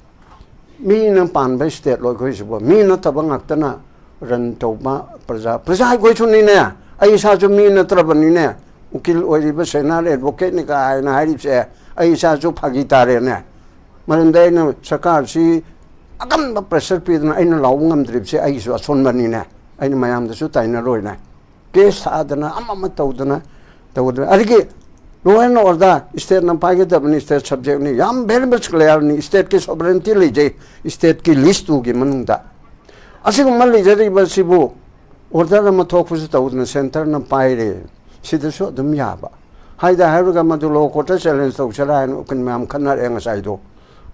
ꯃꯤꯅ ꯄꯥꯟꯕ stateꯂꯣ ꯑꯩꯈꯣꯏꯁꯤꯕꯨ? ꯃꯤ ꯅꯠꯇꯕ ꯉꯥꯛꯇꯅ run ꯇꯧꯕ ꯄ꯭ꯔꯖꯥ, ꯄ꯭ꯔꯖꯥ ꯑꯩꯈꯣꯏꯁꯨꯅꯤꯅꯦ꯫ ꯑꯩ ꯏꯁꯥꯁꯨ ꯃꯤ ꯅꯠꯇ꯭ꯔꯕꯅꯤꯅꯦ꯫ ꯎꯀꯤꯜ ꯑꯣꯏꯔꯤꯕ senior advocateꯅꯤ ꯀꯥꯏꯅ ꯍꯥꯏꯔꯤꯕꯁꯦ ꯑꯩ ꯏꯁꯥꯁꯨ ꯐꯥꯒꯤ ꯇꯥꯔꯦꯅꯦ꯫ ꯃꯔꯝꯗꯤ ꯑꯩꯅ ꯁꯔꯀꯥꯔꯁꯤ ꯑꯀꯟꯕ pressure ꯄꯤꯗꯅ ꯑꯩꯅ ꯂꯥꯎꯕ ꯉꯝꯗ꯭ꯔꯤꯕꯁꯦ ꯑꯩꯒꯤꯁꯨ ꯑꯁꯣꯟꯕꯅꯤꯅꯦ꯫ ꯑꯩꯅ ꯃꯌꯥꯝꯗꯁꯨ ꯇꯥꯏꯅꯔꯣꯏꯅꯦ꯫ Case ꯁꯥꯗꯅ ꯑꯃ ꯑꯃ ꯇꯧꯗꯅ ꯇꯧꯒꯗꯕ꯫ ꯑꯗꯒꯤ law and order stateꯅ ꯄꯥꯏꯒꯗꯕꯅꯤ, state subjectꯅꯤ, ꯌꯥꯝ very much clearꯅꯤ, stateꯀꯤ sovereignty ꯂꯩꯖꯩ stateꯀꯤ list twoꯒꯤ ꯃꯅꯨꯡꯗ꯫ ꯑꯁꯤꯒꯨꯝꯕ ꯂꯩꯖꯔꯤꯕꯁꯤꯕꯨ order ꯑꯃ ꯊꯣꯛꯄꯁꯨ ꯇꯧꯗꯅ centreꯅ ꯄꯥꯏꯔꯦ꯫ ꯁꯤꯗꯁꯨ ꯑꯗꯨꯝ ꯌꯥꯕ꯫ ꯍꯥꯏꯗ ꯍꯥꯏꯔꯒ ꯃꯗꯨ law courtꯇ challenge ꯇꯧꯁꯤꯔꯥ ꯍꯥꯏꯅ ꯎꯀꯤꯜ ꯃꯌꯥꯝ ꯈꯟꯅꯔꯛꯑꯦ ꯉꯁꯥꯏꯗꯣ꯫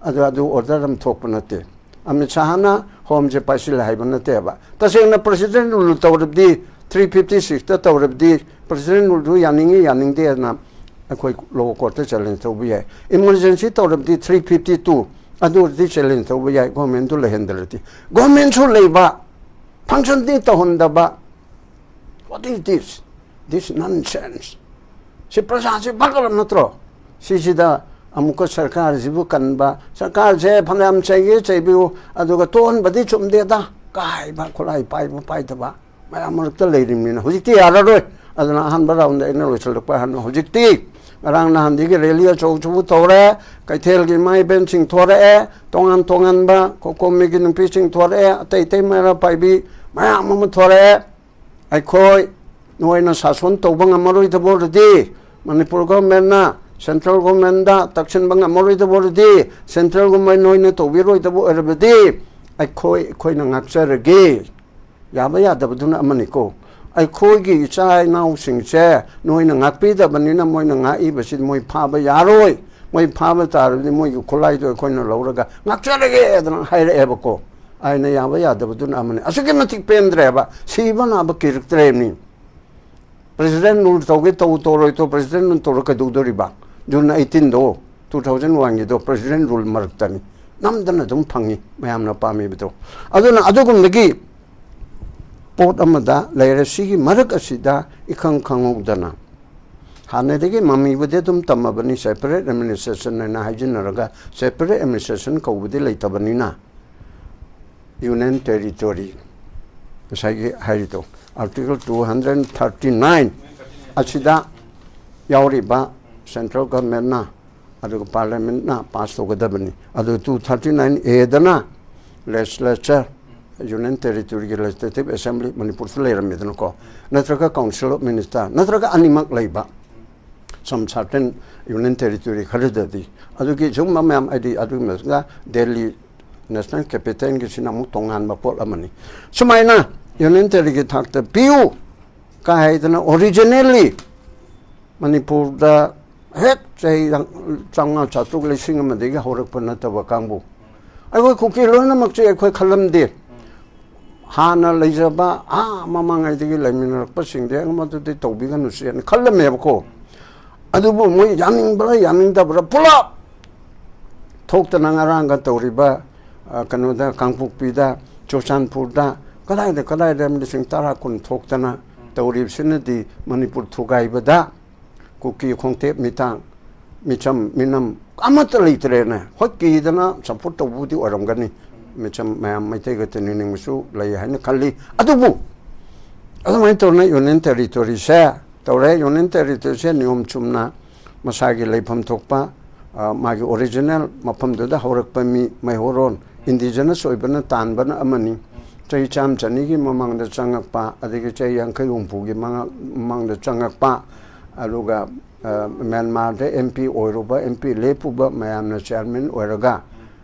ꯑꯗꯨ, ꯑꯗꯨ order ꯑꯃ ꯊꯣꯛꯄ ꯅꯠꯇꯦ꯫ ꯑꯃꯤꯠ ꯁꯥꯍꯅ homeꯁꯦ ꯄꯥꯏꯁꯤꯜꯂꯦ ꯍꯥꯏꯕ ꯅꯠꯇꯦꯕ꯫ ꯇꯁꯦꯡꯅ president rule ꯇꯧꯔꯕꯗꯤ, three fifty sixꯇ ꯇꯧꯔꯕꯗꯤ, president ruleꯗꯨ ꯌꯥꯅꯤꯡꯉꯤ ꯌꯥꯅꯤꯡꯗꯦꯅ ꯑꯩꯈꯣꯏ law courtꯇ challenge ꯇꯧꯕ ꯌꯥꯏ꯫ Emergency ꯇꯧꯔꯕꯗꯤ three fifty two, ꯑꯗꯨ ꯑꯣꯏꯔꯗꯤ challenge ꯇꯧꯕ ꯌꯥꯏ, governmentꯗꯨ ꯂꯩꯍꯟꯗ꯭ꯔꯗꯤ꯫ Governmentꯁꯨ ꯂꯩꯕ, functionꯗꯤ ꯇꯧꯍꯟꯗꯕ, what is this? This nonsense. ꯁꯤ ꯄ꯭ꯔꯖꯥꯁꯤ ꯐꯒꯠꯂꯕ ꯅꯠꯇ꯭ꯔꯣ? ꯁꯤꯁꯤꯗ ꯑꯃꯨꯛꯀ ꯁꯔꯀꯥꯔꯁꯤꯕꯨ ꯀꯟꯕ, ꯁꯔꯀꯥꯔꯁꯦ ꯐꯅꯌꯥꯝ ꯆꯩꯒꯦ ꯆꯩꯕꯤꯌꯨ, ꯑꯗꯨꯒ ꯇꯣꯛꯍꯟꯕꯗꯤ ꯆꯨꯝꯗꯦꯗ ꯀꯥꯏꯕ, ꯈꯨꯠꯂꯥꯏ ꯄꯥꯏꯕ ꯄꯥꯏꯗꯕ ꯃꯌꯥꯝ ꯃꯔꯛꯇ ꯂꯩꯔꯤꯕꯅꯤꯅ ꯍꯧꯖꯤꯛꯇꯤ ꯌꯥꯔꯔꯣꯏ꯫ ꯑꯗꯨꯅ ꯑꯍꯥꯟꯕ ꯔꯥꯎꯟꯗ ꯑꯩꯅ ꯂꯣꯏꯁꯤꯜꯂꯛꯄ ꯍꯥꯟꯅ ꯍꯧꯖꯤꯛꯇꯤ ꯉꯔꯥꯡ ꯅꯍꯥꯟꯗꯒꯤ ꯔꯦꯂꯤ ꯑꯆꯧ ꯑꯆꯧꯕ ꯇꯧꯔꯦ, ꯀꯩꯊꯦꯜꯒꯤ ꯏꯃꯥ ꯏꯕꯦꯟꯁꯤꯡ ꯊꯣꯔꯛꯑꯦ, ꯇꯣꯉꯥꯟ ꯇꯣꯉꯥꯟꯕ ꯀꯣꯀꯣꯃꯤꯒꯤ ꯅꯨꯄꯤꯁꯤꯡ ꯊꯣꯔꯛꯑꯦ, ꯑꯇꯩ ꯑꯇꯩ ꯃꯩꯔꯥ ꯄꯥꯏꯕꯤ ꯃꯌꯥꯝ ꯑꯃ ꯊꯣꯔꯛꯑꯦ꯫ ꯑꯩꯈꯣꯏ ꯅꯣꯏꯅ ꯁꯥꯁꯣꯟ ꯇꯧꯕ ꯉꯝꯃꯔꯣꯏꯗꯕ ꯑꯣꯏꯔꯗꯤ, ꯃꯅꯤꯄꯨꯔ ꯒꯣꯔꯃꯦꯟꯅ, ꯁꯦꯟꯇ꯭ꯔꯦꯜ ꯒꯣꯔꯃꯦꯟꯗ ꯇꯛꯁꯤꯟꯕ ꯉꯝꯃꯔꯣꯏꯗꯕ ꯑꯣꯏꯔꯗꯤ, ꯁꯦꯟꯇ꯭ꯔꯦꯜ ꯒꯣꯔꯃꯦꯟ ꯅꯣꯏꯅ ꯇꯧꯕꯤꯔꯣꯏꯗꯕ ꯑꯣꯏꯔꯕꯗꯤ, ꯑꯩꯈꯣꯏ ꯑꯩꯈꯣꯏꯅ ꯉꯥꯛꯆꯔꯒꯦ꯫ ꯌꯥꯕ ꯌꯥꯗꯕꯗꯨꯅ ꯑꯃꯅꯤꯀꯣ꯫ ꯑꯩꯈꯣꯏꯒꯤ ꯏꯆꯥ ꯏꯅꯥꯎꯁꯤꯡꯁꯦ ꯅꯣꯏꯅ ꯉꯥꯛꯄꯤꯗꯕꯅꯤꯅ ꯃꯣꯏꯅ ꯉꯥꯛꯏꯕꯁꯤ ꯃꯣꯏ ꯐꯥꯕ ꯌꯥꯔꯣꯏ꯫ ꯃꯣꯏ ꯐꯥꯕ ꯇꯥꯔꯕꯗꯤ ꯃꯣꯏꯒꯤ ꯈꯨꯠꯂꯥꯏꯗꯣ ꯑꯩꯈꯣꯏꯅ ꯂꯧꯔꯒ ꯉꯥꯛꯆꯔꯒꯦ ꯑꯗꯨꯅ ꯍꯥꯏꯔꯛꯑꯦꯕꯀꯣ꯫ ꯑꯩꯅ ꯌꯥꯕ ꯌꯥꯗꯕꯗꯨꯅ ꯑꯃꯅꯤ꯫ ꯑꯁꯨꯛꯀꯤ ꯃꯇꯤꯛ ꯄꯦꯟꯗ꯭ꯔꯦꯕ꯫ ꯁꯤꯕ ꯅꯥꯕ ꯀꯤꯔꯛꯇ꯭ꯔꯦꯕꯅꯤ꯫ ꯄ꯭ꯔꯦꯁꯤꯗꯦꯟ ꯔꯨꯜ ꯇꯧꯒꯦ ꯇꯧ, ꯇꯧꯔꯣꯏ ꯇꯧ, ꯄ꯭ꯔꯦꯁꯤꯗꯦꯟ ꯔꯨꯜ ꯇꯧꯔ ꯀꯩꯗꯧꯗꯣꯔꯤꯕ? ꯖꯨꯟ ꯑꯩꯠꯇꯤꯟꯗꯣ, ꯇꯨ ꯊꯥꯎꯖꯟ ꯋꯥꯟꯒꯤꯗꯣ ꯄ꯭ꯔꯦꯁꯤꯗꯦꯟ ꯔꯨꯜ ꯃꯔꯛꯇꯅꯤ꯫ ꯅꯝꯗꯅ ꯑꯗꯨꯝ ꯐꯪꯉꯤ ꯃꯌꯥꯝꯅ ꯄꯥꯝꯃꯤꯕꯗꯣ꯫ ꯑꯗꯨꯅ ꯑꯗꯨꯒꯨꯝꯕꯒꯤ ꯄꯣꯠ ꯑꯃꯗ ꯂꯩꯔꯦ꯫ ꯁꯤꯒꯤ ꯃꯔꯛ ꯑꯁꯤꯗ ꯏꯈꯪ ꯈꯪꯍꯧꯗꯅ ꯍꯥꯟꯅꯗꯒꯤ ꯃꯃꯤꯕꯨꯗꯤ ꯑꯗꯨꯝ ꯇꯝꯃꯕꯅꯤ, ꯁꯦꯄꯔꯦꯠ ꯑꯦꯗꯃꯤꯅꯤꯁꯇ꯭ꯔꯦꯁꯟ ꯍꯥꯏꯅ ꯍꯥꯏꯖꯤꯟꯅꯔꯒ ꯁꯦꯄꯔꯦꯠ ꯑꯦꯗꯃꯤꯅꯤꯁꯇ꯭ꯔꯦꯁꯟ ꯀꯧꯕꯗꯤ ꯂꯩꯇꯕꯅꯤꯅ, ꯌꯨꯅꯤꯌꯟ ꯇꯦꯔꯤꯇꯣꯔꯤ, ꯉꯁꯥꯏꯒꯤ ꯍꯥꯏꯔꯤꯗꯣ, article two hundred thirty nine ꯑꯁꯤꯗ ꯌꯥꯎꯔꯤꯕ ꯁꯦꯟꯇ꯭ꯔꯦꯜ ꯒꯚꯔꯟꯃꯦꯟꯠꯅ, ꯑꯗꯨꯒ ꯄꯥꯔꯂꯤꯌꯥꯃꯦꯟꯠꯅ ꯄꯥꯁ ꯇꯧꯒꯗꯕꯅꯤ꯫ ꯑꯗꯨ ꯇꯨ ꯊꯥꯔꯇꯤ ꯅꯥꯏꯟ ꯑꯦꯗꯅ ꯂꯦꯖꯤꯁꯂꯦꯆꯔ, ꯌꯨꯅꯤꯌꯟ ꯇꯦꯔꯤꯇꯣꯔꯤꯒꯤ ꯂꯦꯖꯤꯁꯂꯦꯇꯤꯚ ꯑꯦꯁꯦꯝꯕ꯭ꯂꯤ ꯃꯅꯤꯄꯨꯔꯁꯨ ꯂꯩꯔꯝꯃꯤꯗꯅꯀꯣ, ꯅꯠꯇ꯭ꯔꯒ ꯀꯥꯎꯟꯁꯤꯜ ꯑꯣꯐ ꯃꯤꯅꯤꯁꯇꯔ, ꯅꯠꯇ꯭ꯔꯒ ꯑꯅꯤꯃꯛ ꯂꯩꯕ꯫ ꯁꯝ ꯁꯥꯔꯇꯦꯟ ꯌꯨꯅꯤꯌꯟ ꯇꯦꯔꯤꯇꯣꯔꯤ ꯈꯔꯗꯗꯤ꯫ ꯑꯗꯨꯒꯤ ꯁꯨꯝꯕ ꯃꯌꯥꯝ ꯍꯥꯏꯗꯤ ꯑꯗꯨꯒꯤ ꯃꯊꯛꯇ ꯗꯦꯜꯂꯤ ꯅꯦꯁꯅꯦꯜ ꯀꯦꯄꯤꯇꯦꯜꯒꯤꯁꯤꯅ ꯑꯃꯨꯛ ꯇꯣꯉꯥꯟꯕ ꯄꯣꯠ ꯑꯃꯅꯤ꯫ ꯁꯨꯃꯥꯏꯅ ꯌꯨꯅꯤꯌꯟ ꯇꯦꯔꯤꯇꯣꯔꯤꯒꯤ ꯊꯥꯛꯇ ꯄꯤꯌꯨ ꯀꯥꯏ ꯍꯥꯏꯗꯅ ꯑꯣꯔꯤꯖꯤꯅꯦꯜꯂꯤ ꯃꯅꯤꯄꯨꯔꯗ ꯍꯦꯛ ꯆꯍꯤ ꯆꯥꯝꯃꯉꯥ, ꯆꯥꯇ꯭ꯔꯨꯛ, ꯂꯤꯁꯤꯡ ꯑꯃꯗꯒꯤ ꯍꯧꯔꯛꯄ ꯅꯠꯇꯕ ꯀꯥꯡꯕꯨ, ꯑꯩꯈꯣꯏ ꯀꯨꯀꯤ ꯂꯣꯏꯅꯃꯛꯁꯦ ꯑꯩꯈꯣꯏ ꯈꯜꯂꯝꯗꯦ꯫ ꯍꯥꯟꯅ ꯂꯩꯖꯕ ꯑꯥ ꯃꯃꯥꯡꯉꯩꯗꯒꯤ ꯂꯩꯃꯤꯟꯅꯔꯛꯄꯁꯤꯡꯗꯤ ꯑꯃꯗꯨꯗꯤ ꯇꯧꯕꯤꯒꯅꯨꯁꯦꯅ ꯈꯜꯂꯝꯃꯦꯕꯀꯣ꯫ ꯑꯗꯨꯕꯨ ꯃꯣꯏ ꯌꯥꯅꯤꯡꯕ꯭ꯔꯥ ꯌꯥꯅꯤꯡꯗꯕ꯭ꯔꯥ ꯄꯨꯂꯞ ꯊꯣꯛꯇꯅ ꯉꯔꯥꯡꯒ ꯇꯧꯔꯤꯕ, ꯑ, ꯀꯩꯅꯣꯗ, ꯀꯥꯡꯄꯣꯛꯄꯤꯗ, ꯆꯨꯔꯆꯥꯟꯄꯨꯔꯗ, ꯀꯗꯥꯏꯗ ꯀꯗꯥꯏꯗ ꯂꯤꯁꯤꯡ ꯇꯔꯥ ꯀꯨꯟ ꯊꯣꯛꯇꯅ ꯇꯧꯔꯤꯕꯁꯤꯅꯗꯤ ꯃꯅꯤꯄꯨꯔ ꯊꯨꯒꯥꯏꯕꯗ ꯀꯨꯀꯤ ꯈꯣꯡꯇꯦꯛ ꯃꯤꯇꯥꯡ, ꯃꯤꯆꯝ ꯃꯤꯅꯝ ꯑꯃꯠꯇ ꯂꯩꯇ꯭ꯔꯦꯅꯦ꯫ ꯍꯣꯏ, ꯀꯤꯗꯅ ꯁꯞꯄꯣꯔꯠ ꯇꯧꯕꯕꯨꯗꯤ ꯑꯣꯏꯔꯝꯒꯅꯤ, ꯃꯤꯆꯝ ꯃꯌꯥꯝ ꯃꯩꯇꯩꯒ ꯇꯤꯟꯅꯅꯤꯡꯕꯁꯨ ꯂꯩ ꯍꯥꯏꯅ ꯈꯜꯂꯤ꯫ ꯑꯗꯨꯕꯨ ꯑꯗꯨꯃꯥꯏꯅ ꯇꯧꯅ ꯌꯨꯅꯤꯌꯟ ꯇꯦꯔꯤꯇꯣꯔꯤꯁꯦ ꯇꯧꯔꯦ꯫ ꯌꯨꯅꯤꯌꯟ ꯇꯦꯔꯤꯇꯣꯔꯤꯁꯦ ꯅꯤꯌꯣꯝ ꯆꯨꯝꯅ ꯃꯁꯥꯒꯤ ꯂꯩꯐꯝ ꯊꯣꯛꯄ, ꯑ, ꯃꯥꯒꯤ ꯑꯣꯔꯤꯖꯤꯅꯦꯜ ꯃꯐꯝꯗꯨꯗ ꯍꯧꯔꯛꯄ ꯃꯤ ꯃꯩꯍꯧꯔꯣꯟ, ꯏꯟꯗꯤꯖꯤꯅꯁ ꯑꯣꯏꯕꯅ ꯇꯥꯟꯕꯅ ꯑꯃꯅꯤ꯫ ꯆꯍꯤ ꯆꯥꯝꯃ ꯆꯅꯤꯒꯤ ꯃꯃꯥꯡꯗ ꯆꯪꯉꯛꯄ, ꯑꯗꯒꯤ ꯆꯍꯤ ꯌꯥꯡꯈꯩ ꯍꯨꯝꯐꯨꯒꯤ ꯃꯉꯥ-, ꯃꯃꯥꯡꯗ ꯆꯪꯉꯛꯄ, ꯑꯗꯨꯒ, ꯑ, ꯃ꯭ꯌꯥꯟꯃꯥꯔꯗ ꯑꯦꯝ ꯄꯤ ꯑꯣꯏꯔꯨꯕ, ꯑꯦꯝ ꯄꯤ ꯂꯦꯞꯄꯨꯕ ꯃꯌꯥꯝꯅ ꯆꯤꯌꯥꯔꯃꯦꯟ ꯑꯣꯏꯔꯒ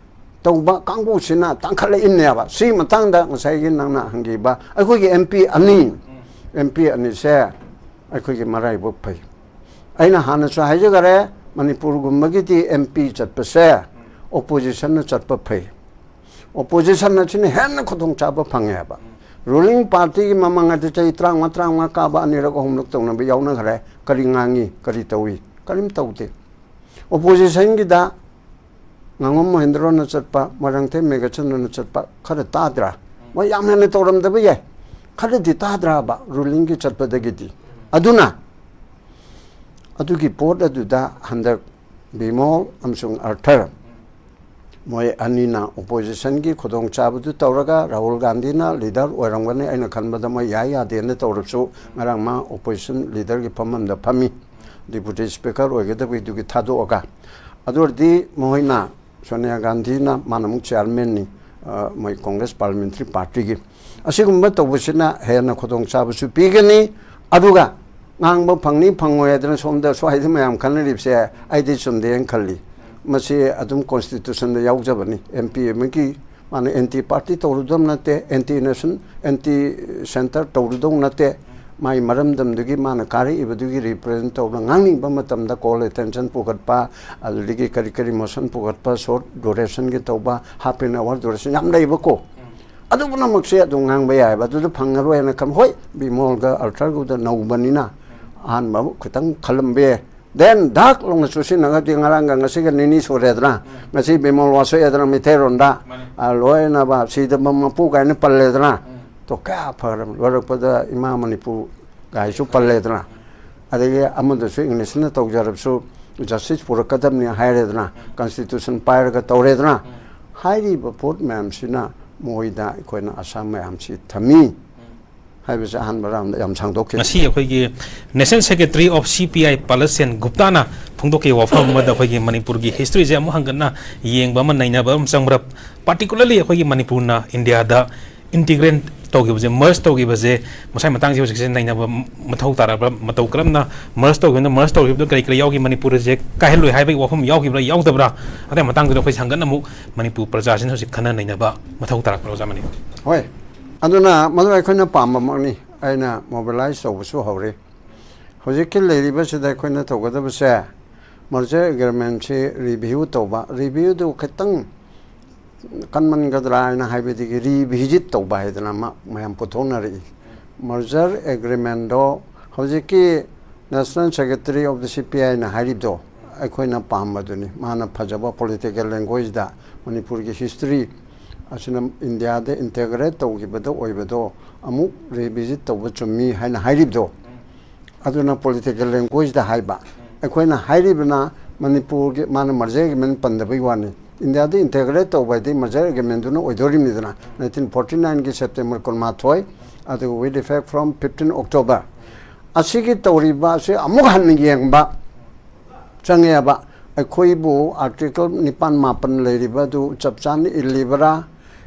ꯇꯧꯕ ꯀꯥꯡꯕꯨꯁꯤꯅ ꯇꯥꯡꯈꯠꯂꯛꯏꯅꯦꯕ꯫ ꯁꯤꯒꯤ ꯃꯇꯥꯡꯗ ꯉꯁꯥꯏꯒꯤ ꯅꯪꯅ ꯍꯪꯈꯤꯕ ꯑꯩꯈꯣꯏꯒꯤ ꯑꯦꯝ ꯄꯤ ꯑꯅꯤ, ꯑꯦꯝ ꯄꯤ ꯑꯅꯤꯁꯦ ꯑꯩꯈꯣꯏꯒꯤ ꯃꯔꯥꯏꯕꯛ ꯐꯩ꯫ ꯑꯩꯅ ꯍꯥꯟꯅꯁꯨ ꯍꯥꯏꯖꯈꯔꯦ, ꯃꯅꯤꯄꯨꯔꯒꯨꯝꯕꯒꯤꯗꯤ ꯑꯦꯝ ꯄꯤ ꯆꯠꯄꯁꯦ ꯑꯣꯄꯣꯖꯤꯁꯟꯅ ꯆꯠꯄ ꯐꯩ꯫ ꯑꯣꯄꯣꯖꯤꯁꯟ ꯑꯁꯤꯅ ꯍꯦꯟꯅ ꯈꯨꯗꯣꯡꯆꯥꯕ ꯐꯪꯉꯦ ꯍꯥꯏꯕ꯫ ꯔꯨꯂꯤꯡ ꯄꯥꯔꯇꯤꯒꯤ ꯃꯃꯥꯡ ꯑꯗꯨ ꯆꯍꯤ ꯇꯔꯥꯃꯉꯥ, ꯇꯔꯥꯃꯉꯥ ꯀꯥꯕ ꯑꯅꯤꯔꯛ ꯑꯍꯨꯝꯂꯛ ꯇꯧꯅꯕ ꯌꯥꯎꯅꯈ꯭ꯔꯦ꯫ ꯀꯔꯤ ꯉꯥꯡꯉꯤ, ꯀꯔꯤ ꯇꯧꯏ? ꯀꯔꯤꯝ ꯇꯧꯗꯦ꯫ ꯑꯣꯄꯣꯖꯤꯁꯟꯒꯤꯗ ꯉꯥꯉꯣꯝ ꯃꯍꯦꯟꯗ꯭ꯔꯣꯅ ꯆꯠꯄ, ꯃꯣꯏꯔꯥꯡꯊꯦꯝ ꯃꯦꯘꯆꯟꯗ꯭ꯔꯅ ꯆꯠꯄ ꯈꯔ ꯇꯥꯗ꯭ꯔꯥ? ꯃꯣꯏ ꯌꯥꯝ ꯍꯦꯟꯅ ꯇꯧꯔꯝꯗꯕ ꯌꯥꯏ, ꯈꯔꯗꯤ ꯇꯥꯗ꯭ꯔꯥꯕ ꯔꯨꯂꯤꯡꯒꯤ ꯆꯠꯄꯗꯒꯤꯗꯤ꯫ ꯑꯗꯨꯅ ꯑꯗꯨꯒꯤ ꯄꯣꯠ ꯑꯗꯨꯗ ꯍꯟꯗꯛ ꯕꯤꯃꯣꯜ ꯑꯃꯁꯨꯡ ꯑꯔꯊꯔ ꯃꯣꯏ ꯑꯅꯤꯅ ꯑꯣꯄꯣꯖꯤꯁꯟꯒꯤ ꯈꯨꯗꯣꯡꯆꯥꯕꯗꯨ ꯇꯧꯔꯒ, ꯔꯥꯍꯨꯜ ꯒꯥꯟꯙꯤꯅ ꯂꯤꯗꯔ ꯑꯣꯏꯔꯝꯒꯅꯤ, ꯑꯩꯅ ꯈꯟꯕꯗ ꯃꯣꯏ ꯌꯥꯏ ꯌꯥꯗꯦꯅ ꯇꯧꯔꯕꯁꯨ, ꯉꯔꯥꯡ ꯃꯥ ꯑꯣꯄꯣꯖꯤꯁꯟ ꯂꯤꯗꯔꯒꯤ ꯐꯝꯐꯝꯗ ꯐꯝꯃꯤ, ꯗꯤꯄꯨꯇꯤ ꯁ꯭ꯄꯤꯀꯔ ꯑꯣꯏꯒꯗꯕꯒꯤꯗꯨꯒꯤ ꯊꯥꯗꯣꯛꯑꯒ꯫ ꯑꯗꯨ ꯑꯣꯏꯔꯗꯤ ꯃꯈꯣꯏꯅ, ꯁꯣꯅꯤꯌꯥ ꯒꯥꯟꯙꯤꯅ, ꯃꯥꯅ ꯑꯃꯨꯛ ꯆꯤꯌꯥꯔꯃꯦꯟꯅꯤ, ꯑ, ꯃꯣꯏ ꯀꯣꯡꯒ꯭ꯔꯦꯁ ꯄꯥꯔꯂꯤꯌꯥꯃꯦꯟꯇꯔꯤ ꯄꯥꯔꯇꯤꯒꯤ꯫ ꯑꯁꯤꯒꯨꯝꯕ ꯇꯧꯕꯁꯤꯅ ꯍꯦꯟꯅ ꯈꯨꯗꯣꯡꯆꯥꯕꯁꯨ ꯄꯤꯒꯅꯤ꯫ ꯑꯗꯨꯒ ꯉꯥꯡꯕ ꯐꯪꯅꯤ ꯐꯪꯉꯣꯏ ꯍꯥꯏꯗꯅ ꯁꯣꯝꯗ ꯁ꯭ꯋꯥꯏꯗ ꯃꯌꯥꯝ ꯈꯟꯅꯔꯤꯕꯁꯦ ꯑꯩꯗꯤ ꯆꯨꯝꯗꯦꯅ ꯈꯜꯂꯤ꯫ ꯃꯁꯤ ꯑꯗꯨꯝ ꯀꯣꯟꯁꯇꯤꯇ꯭ꯌꯨꯁꯟꯗ ꯌꯥꯎꯖꯕꯅꯤ꯫ ꯑꯦꯝ ꯄꯤ ꯑꯃꯒꯤ ꯃꯥꯅ ꯑꯦꯟꯇꯤ ꯄꯥꯔꯇꯤ ꯇꯧꯔꯨꯗꯧ ꯅꯠꯇꯦ, ꯑꯦꯟꯇꯤ ꯅꯦꯁꯟ, ꯑꯦꯟꯇꯤ ꯁꯦꯟꯇꯔ ꯇꯧꯔꯨꯗꯧ ꯅꯠꯇꯦ꯫ ꯃꯥꯒꯤ ꯃꯔꯝꯗꯝꯗꯨꯒꯤ ꯃꯥꯅ ꯀꯥꯔꯛꯏꯕꯗꯨꯒꯤ ꯔꯤꯄ꯭ꯔꯖꯦꯟ ꯇꯧꯕ ꯉꯥꯡꯅꯤꯡꯕ ꯃꯇꯝꯗ call attention ꯄꯨꯈꯠꯄ, ꯑꯗꯨꯗꯒꯤ ꯀꯔꯤ ꯀꯔꯤ ꯃꯣꯁꯟ ꯄꯨꯈꯠꯄ, ꯁꯣꯔꯠ ꯗꯨꯔꯦꯁꯟꯒꯤ ꯇꯧꯕ, ꯍꯥꯐ ꯑꯦꯟ ꯑꯋꯥꯔ ꯗꯨꯔꯦꯁꯟ ꯌꯥꯝ ꯂꯩꯕꯀꯣ꯫ ꯑꯗꯨ ꯄꯨꯝꯅꯃꯛꯁꯦ ꯑꯗꯨꯝ ꯉꯥꯡꯕ ꯌꯥꯏꯑꯕ꯫ ꯑꯗꯨꯗ ꯐꯪꯉꯔꯣꯏ ꯍꯥꯏꯅ ꯈꯟ-, ꯍꯣꯏ, ꯕꯤꯃꯣꯜꯒ ꯑꯜꯊꯔꯒꯨꯗ ꯅꯧꯕꯅꯤꯅ ꯑꯍꯥꯟꯕ ꯑꯃꯨꯛ ꯈꯤꯇꯪ ꯈꯜꯂꯝꯕ ꯌꯥꯏ꯫ ꯗꯦꯟ ꯗꯥꯛ ꯂꯥꯎꯅ ꯆꯨꯁꯤꯟꯅꯒꯗꯤ ꯉꯔꯥꯡꯒ ꯉꯁꯤꯒ ꯅꯤꯅꯤ ꯁꯨꯔꯦꯗꯅ, ꯉꯁꯤ ꯕꯤꯃꯣꯜ ꯋꯥꯁꯣꯛꯑꯦꯗꯅ ꯃꯩꯇꯩꯔꯣꯟꯗ, ꯃꯥꯅꯤ꯫ ꯑ, ꯂꯣꯏꯅꯕ ꯁꯤꯗꯕ ꯃꯄꯨ ꯀꯥꯏꯅ ꯄꯜꯂꯦꯗꯅ, ꯎꯝ꯫ ꯇꯣ ꯀꯌꯥ ꯐꯔꯕ꯫ ꯂꯣꯏꯔꯛꯄꯗ ꯏꯃꯥ ꯃꯅꯤꯄꯨꯔ ꯒꯥꯏꯁꯨ ꯄꯜꯂꯦꯗꯅ, ꯑꯗꯒꯤ ꯑꯃꯗꯁꯨ ꯏꯪꯂꯤꯁꯅ ꯇꯧꯖꯔꯕꯁꯨ ꯖꯁꯇꯤꯁ ꯄꯨꯔꯛꯀꯗꯕꯅꯤ ꯍꯥꯏꯔꯦꯗꯅ, ꯎꯝ꯫ ꯀꯟꯁꯇꯤꯇ꯭ꯌꯨꯁꯟ ꯄꯥꯏꯔꯒ ꯇꯧꯔꯦꯗꯅ, ꯎꯝ꯫ ꯍꯥꯏꯔꯤꯕ ꯄꯣꯠ ꯃꯌꯥꯝꯁꯤꯅ ꯃꯣꯏꯗ ꯑꯩꯈꯣꯏꯅ ꯑꯁꯥ ꯃꯌꯥꯝꯁꯤ ꯊꯝꯃꯤ꯫ ꯎꯝ꯫ ꯍꯥꯏꯕꯁꯦ ꯑꯍꯥꯟꯕ ꯔꯥꯎꯟꯗ ꯌꯥꯝ ꯁꯥꯡꯗꯣꯛꯈꯤ꯫ ꯉꯁꯤ ꯑꯩꯈꯣꯏꯒꯤ National Secretary of C P I ꯄꯂꯁꯦꯟ ꯒꯨꯞꯇꯥꯅ ꯐꯣꯡꯗꯣꯛꯈꯤꯕ ꯋꯥꯐꯝ ꯑꯃꯗ ꯑꯩꯈꯣꯏꯒꯤ ꯃꯅꯤꯄꯨꯔꯒꯤ historyꯁꯦ ꯑꯃꯨꯛ ꯍꯟꯒꯠꯅ ꯌꯦꯡꯕ ꯑꯃ, ꯅꯩꯅꯕ ꯑꯃ ꯆꯪꯕ꯭ꯔꯥ? Particularly ꯑꯩꯈꯣꯏꯒꯤ ꯃꯅꯤꯄꯨꯔꯅ ꯏꯟꯗꯤꯌꯥꯗ integrate ꯇꯧꯈꯤꯕꯁꯦ, merge ꯇꯧꯈꯤꯕꯁꯦ, ꯃꯁꯥꯏ ꯃꯇꯥꯡꯁꯦ ꯍꯧꯖꯤꯛꯁꯦ ꯅꯩꯅꯕ ꯃꯊꯧ ꯇꯥꯔꯕ꯭ꯔꯥ? ꯃꯇꯧ ꯀꯔꯝꯅ merge ꯇꯧꯈꯤꯕꯅꯣ, merge ꯇꯧꯈꯤꯕꯗꯣ ꯀꯔꯤ ꯀꯔꯤ ꯌꯥꯎꯈꯤ? ꯃꯅꯤꯄꯨꯔꯁꯦ ꯀꯥꯏꯍꯜꯂꯣꯏ ꯍꯥꯏꯕꯒꯤ ꯋꯥꯐꯝ ꯌꯥꯎꯈꯤꯕ꯭ꯔꯥ, ꯌꯥꯎꯗꯕ꯭ꯔꯥ? ꯑꯗꯨꯒꯤ ꯃꯇꯥꯡꯗꯨꯗ ꯑꯩꯈꯣꯏ ꯍꯟꯒꯠꯅ ꯑꯃꯨꯛ ꯃꯅꯤꯄꯨꯔ ꯄ꯭ꯔꯖꯥꯁꯤꯡꯅ ꯍꯧꯖꯤꯛ ꯈꯟꯅ ꯅꯩꯅꯕ ꯃꯊꯧ ꯇꯥꯔꯛꯄ꯭ꯔꯥ, ꯑꯣꯖꯥ ꯃꯅꯤ? ꯍꯣꯏ, ꯑꯗꯨꯅ ꯃꯗꯨ ꯑꯩꯈꯣꯏꯅ ꯄꯥꯝꯕꯃꯛꯅꯤ꯫ ꯑꯩꯅ mobilize ꯇꯧꯕꯁꯨ ꯍꯧꯔꯦ꯫ ꯍꯧꯖꯤꯛꯀꯤ ꯂꯩꯔꯤꯕꯁꯤꯗ ꯑꯩꯈꯣꯏꯅ ꯇꯧꯒꯗꯕꯁꯦ, merger agreementꯁꯤ review ꯇꯧꯕ꯫ Reviewꯗꯨ ꯈꯤꯇꯪ ꯀꯟꯃꯟꯒꯗ꯭ꯔꯥ ꯍꯥꯏꯅ, ꯍꯥꯏꯕꯗꯒꯤ revisit ꯇꯧꯕ ꯍꯥꯏꯗꯅ ꯑꯃ ꯃꯌꯥꯝ ꯄꯨꯊꯣꯛꯅꯔꯛꯏ꯫ Merger agreementꯗꯣ ꯍꯧꯖꯤꯛꯀꯤ National Secretary of the C P Iꯅ ꯍꯥꯏꯔꯤꯕꯗꯣ ꯑꯩꯈꯣꯏꯅ ꯄꯥꯝꯕꯗꯨꯅꯤ꯫ ꯃꯥꯅ ꯐꯖꯕ political languageꯗ ꯃꯅꯤꯄꯨꯔꯒꯤ history ꯑꯁꯤꯅ ꯏꯟꯗꯤꯌꯥꯗ integrate ꯇꯧꯈꯤꯕꯗ ꯑꯣꯏꯕꯗꯣ ꯑꯃꯨꯛ revisit ꯇꯧꯕ ꯆꯨꯝꯃꯤ ꯍꯥꯏꯅ ꯍꯥꯏꯔꯤꯕꯗꯣ, ꯑꯗꯨꯅ political languageꯗ ꯍꯥꯏꯕ꯫ ꯑꯩꯈꯣꯏꯅ ꯍꯥꯏꯔꯤꯕꯅ ꯃꯅꯤꯄꯨꯔꯒꯤ, ꯃꯥꯅ merger agreement ꯄꯟꯗꯕꯒꯤ ꯋꯥꯅꯤ꯫ ꯏꯟꯗꯤꯌꯥꯗ integrate ꯇꯧꯕ ꯍꯥꯏꯗꯤ merger agreementꯗꯨꯅ ꯑꯣꯏꯗꯣꯔꯤꯕꯅꯤꯗꯅ, nineteen forty nineꯒꯤ September ꯀꯨꯟꯃꯥꯊꯣꯏ, ꯑꯗꯨꯒ with effect from fifteen October꯫ ꯑꯁꯤꯒꯤ ꯇꯧꯔꯤꯕ ꯑꯁꯤ ꯑꯃꯨꯛ ꯍꯟꯅ ꯌꯦꯡꯕ ꯆꯪꯉꯦꯕ꯫ ꯑꯩꯈꯣꯏꯕꯨ article ꯅꯤꯄꯥꯟ ꯃꯥꯄꯟ ꯂꯩꯔꯤꯕ ꯑꯗꯨ ꯆꯞ ꯆꯥꯅ ꯏꯜꯂꯤꯕ꯭ꯔꯥ,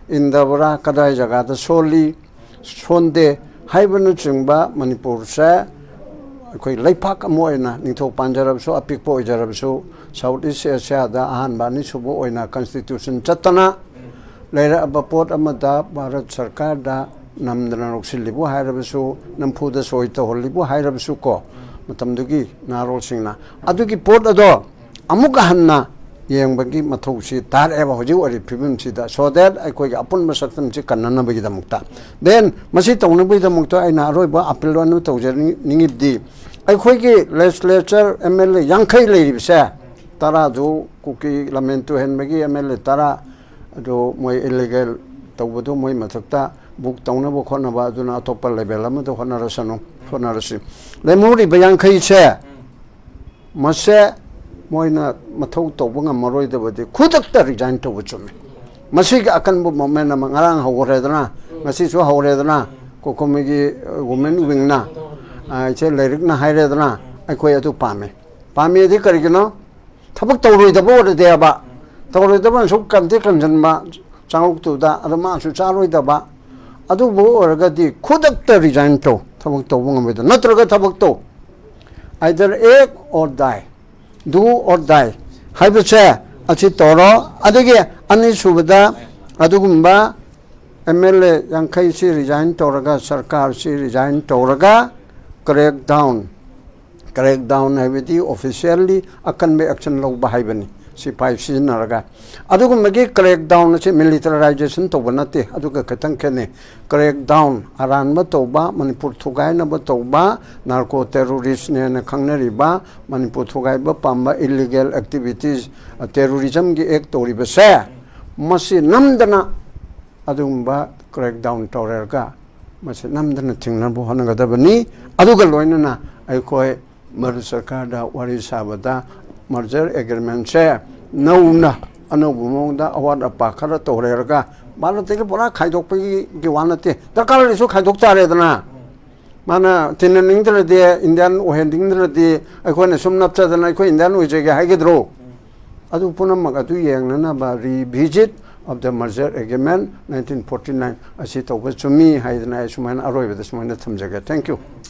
ꯏꯟꯗꯕ꯭ꯔꯥ, ꯀꯗꯥꯏ ꯖꯒꯥꯗ ꯁꯣꯜꯂꯤ, ꯁꯣꯟꯗꯦ ꯍꯥꯏꯕꯅꯆꯤꯡꯕ ꯃꯅꯤꯄꯨꯔꯁꯦ ꯑꯩꯈꯣꯏ ꯂꯩꯄꯥꯛ ꯑꯃ ꯑꯣꯏꯅ, ꯅꯤꯡꯊꯧ ꯄꯥꯟꯖꯔꯕꯁꯨ, ꯑꯄꯤꯛꯄ ꯑꯣꯏꯖꯔꯕꯁꯨ, South East Asiaꯗ ꯑꯍꯥꯟꯕ, ꯑꯅꯤꯁꯨꯕ ꯑꯣꯏꯅ constitution ꯆꯠꯇꯅ ꯂꯩꯔꯛꯑꯕ ꯄꯣꯠ ꯑꯃꯗ ꯚꯥꯔꯠ ꯁꯔꯀꯥꯔꯗ ꯅꯝꯗꯅ ꯂꯧꯁꯤꯜꯂꯤꯕꯨ ꯍꯥꯏꯔꯕꯁꯨ, ꯅꯝꯐꯨꯗ ꯁꯣꯏ ꯇꯧꯍꯜꯂꯤꯕꯨ ꯍꯥꯏꯔꯕꯁꯨ ꯀꯣ, ꯃꯇꯝꯗꯨꯒꯤ ꯅꯍꯥꯔꯣꯜꯁꯤꯡꯅ ꯑꯗꯨꯒꯤ ꯄꯣꯠ ꯑꯗꯣ ꯑꯃꯨꯛꯀ ꯍꯟꯅ ꯌꯦꯡꯕꯒꯤ ꯃꯊꯧꯁꯤ ꯇꯥꯔꯛꯑꯦꯕ ꯍꯧꯖꯤꯛ ꯑꯣꯏꯔꯤꯕ ꯐꯤꯕꯝꯁꯤꯗ, so that ꯑꯩꯈꯣꯏꯒꯤ ꯑꯄꯨꯟꯕ ꯁꯛꯇꯝꯁꯤ ꯀꯟꯅꯅꯕꯒꯤꯗꯃꯛꯇ꯫ Then ꯃꯁꯤ ꯇꯧꯅꯕꯒꯤꯗꯃꯛꯇ ꯑꯩꯅ ꯑꯔꯣꯏꯕ appeal ꯑꯃ ꯇꯧꯖꯅꯤꯡꯉꯤꯕꯗꯤ, ꯑꯩꯈꯣꯏꯒꯤ legislature M L A ꯌꯥꯡꯈꯩ ꯂꯩꯔꯤꯕꯁꯦ, ꯇꯔꯥꯗꯨ ꯀꯨꯀꯤ ꯂꯝꯃꯦꯟ ꯇꯨꯍꯦꯟꯕꯒꯤ M L A ꯇꯔꯥ ꯑꯗꯨ ꯃꯣꯏ illegal ꯇꯧꯕꯗꯨ ꯃꯣꯏ ꯃꯊꯛꯇ book ꯇꯧꯅꯕ ꯈꯣꯠꯅꯕ, ꯑꯗꯨꯅ ꯑꯇꯣꯞꯄ level ꯑꯃꯗ ꯍꯣꯠꯅꯔꯁꯅꯨ, ꯍꯣꯠꯅꯔꯁꯤ꯫ ꯂꯦꯝꯍꯧꯔꯤꯕ ꯌꯥꯡꯈꯩꯁꯦ ꯃꯁꯦ ꯃꯣꯏꯅ ꯃꯊꯧ ꯇꯧꯕ ꯉꯝꯃꯔꯣꯏꯗꯕꯗꯤ ꯈꯨꯗꯛꯇ resign ꯇꯧꯕ ꯆꯨꯝꯃꯤ꯫ ꯃꯁꯤꯒꯤ ꯑꯀꯟꯕ movement ꯑꯃ ꯉꯔꯥꯡ ꯍꯧꯈ꯭ꯔꯦꯗꯅ, ꯉꯁꯤꯁꯨ ꯍꯧꯔꯦꯗꯅ, ꯀꯣꯀꯣꯃꯤꯒꯤ ꯋꯨꯃꯦꯟ ꯋꯤꯡꯅ, ꯑ, ꯏꯆꯦ ꯂꯩꯔꯤꯛꯅ ꯍꯥꯏꯔꯦꯗꯅ, ꯑꯩꯈꯣꯏ ꯑꯗꯨ ꯄꯥꯝꯃꯦ꯫ ꯄꯥꯝꯃꯦꯗꯤ ꯀꯔꯤꯒꯤꯅꯣ? ꯊꯕꯛ ꯇꯧꯔꯣꯏꯗꯕ ꯑꯣꯏꯔꯗꯤꯕ, ꯇꯧꯔꯣꯏꯗꯕ ꯁꯨꯝ ꯀꯟꯗꯤ ꯀꯟꯁꯤꯟꯕ, ꯆꯥꯉꯧꯇꯨꯗ ꯑꯗ ꯃꯥꯁꯨ ꯆꯥꯔꯣꯏꯗꯕ, ꯑꯗꯨꯕꯨ ꯑꯣꯏꯔꯒꯗꯤ ꯈꯨꯗꯛꯇ ꯔꯤꯖꯥꯏꯟ ꯇꯧ, ꯊꯕꯛ ꯇꯧꯕ ꯉꯝꯃꯣꯏꯗ, ꯅꯠꯇ꯭ꯔꯒ ꯊꯕꯛ ꯇꯧ, either act or die, do or die ꯍꯥꯏꯕꯁꯦ ꯑꯁꯤ ꯇꯧꯔꯣ꯫ ꯑꯗꯒꯤ ꯑꯅꯤꯁꯨꯕꯗ, ꯑꯗꯨꯒꯨꯝꯕ ꯑꯦꯝ ꯑꯦꯜ ꯑꯦ ꯌꯥꯡꯈꯩꯁꯤ ꯔꯤꯖꯥꯏꯟ ꯇꯧꯔꯒ, ꯁꯔꯀꯥꯔꯁꯤ ꯔꯤꯖꯥꯏꯟ ꯇꯧꯔꯒ, ꯀ꯭ꯔꯦꯛ ꯗꯥꯎꯟ, ꯀ꯭ꯔꯦꯛ ꯗꯥꯎꯟ ꯍꯥꯏꯕꯗꯤ ꯑꯣꯐꯤꯁꯤꯌꯦꯜꯂꯤ ꯑꯀꯟꯕ ꯑꯦꯛꯁꯟ ꯂꯧꯕ ꯍꯥꯏꯕꯅꯤ, ꯁꯤꯐꯥꯏ ꯁꯤꯖꯤꯟꯅꯔꯒ꯫ ꯑꯗꯨꯒꯨꯝꯕꯒꯤ ꯀ꯭ꯔꯦꯛ ꯗꯥꯎꯟ ꯑꯁꯤ ꯃꯤꯂꯤꯇꯔꯥꯏꯖꯦꯁꯟ ꯇꯧꯕ ꯅꯠꯇꯦ, ꯑꯗꯨꯒ ꯈꯤꯇꯪ ꯈꯦꯠꯅꯩ꯫ ꯀ꯭ꯔꯦꯛ ꯗꯥꯎꯟ, ꯑꯔꯥꯟꯕ ꯇꯧꯕ, ꯃꯅꯤꯄꯨꯔ ꯊꯨꯒꯥꯏꯅꯕ ꯇꯧꯕ, ꯅꯥꯔꯀꯣ ꯇꯦꯔꯣꯔꯤꯁꯅꯦꯅ ꯈꯪꯅꯔꯤꯕ, ꯃꯅꯤꯄꯨꯔ ꯊꯨꯒꯥꯏꯕ ꯄꯥꯝꯕ, ꯏꯜꯂꯤꯒꯦꯜ ꯑꯦꯛꯇꯤꯚꯤꯇꯤꯁ, ꯇꯦꯔꯣꯔꯤꯖꯝꯒꯤ ꯑꯦꯛ ꯇꯧꯔꯤꯕꯁꯦ, ꯃꯁꯤ ꯅꯝꯗꯅ ꯑꯗꯨꯒꯨꯝꯕ ꯀ꯭ꯔꯦꯛ ꯗꯥꯎꯟ ꯇꯧꯔꯦꯔꯒ ꯃꯁꯤ ꯅꯝꯗꯅ ꯊꯤꯡꯅꯕ ꯍꯣꯠꯅꯒꯗꯕꯅꯤ꯫ ꯑꯗꯨꯒ ꯂꯣꯏꯅꯅ ꯑꯩꯈꯣꯏ ꯃꯔꯨ ꯁꯔꯀꯥꯔꯗ ꯋꯥꯔꯤ ꯁꯥꯕꯗ ꯃꯔꯖꯔ ꯑꯦꯒ꯭ꯔꯤꯃꯦꯟꯁꯦ ꯅꯧꯅ ꯑꯅꯧꯕ ꯃꯑꯣꯡꯗ ꯑꯋꯥꯠ ꯑꯄꯥ ꯈꯔ ꯇꯧꯔꯦꯔꯒ ꯚꯥꯔꯠꯇꯒꯤ ꯄꯨꯔꯥ ꯈꯥꯏꯗꯣꯛꯄꯒꯤ ꯋꯥ ꯅꯠꯇꯦ, ꯗꯔꯀꯥꯔ ꯑꯣꯏꯔꯁꯨ ꯈꯥꯏꯗꯣꯛ ꯇꯥꯔꯦꯗꯅ꯫ ꯃꯥꯅ ꯇꯤꯟꯅꯅꯤꯡꯗ꯭ꯔꯗꯤ, ꯏꯟꯗꯤꯌꯥꯟ ꯑꯣꯏꯍꯟꯅꯤꯡꯗ꯭ꯔꯗꯤ, ꯑꯩꯈꯣꯏꯅ ꯁꯨꯝ ꯅꯞꯆꯗꯅ ꯑꯩꯈꯣꯏ ꯏꯟꯗꯤꯌꯥꯟ ꯑꯣꯏꯖꯒꯦ ꯍꯥꯏꯒꯗ꯭ꯔꯣ? ꯑꯗꯨ ꯄꯨꯝꯅꯃꯛ ꯑꯗꯨ ꯌꯦꯡꯅꯅꯕ revisit of the merger agreement nineteen forty nine ꯑꯁꯤ ꯇꯧꯕ ꯆꯨꯝꯃꯤ ꯍꯥꯏꯗꯅ ꯑꯩ ꯁꯨꯃꯥꯏꯅ ꯑꯔꯣꯏꯕꯗ ꯁꯨꯃꯥꯏꯅ ꯊꯝꯖꯒꯦ꯫ Thank you꯫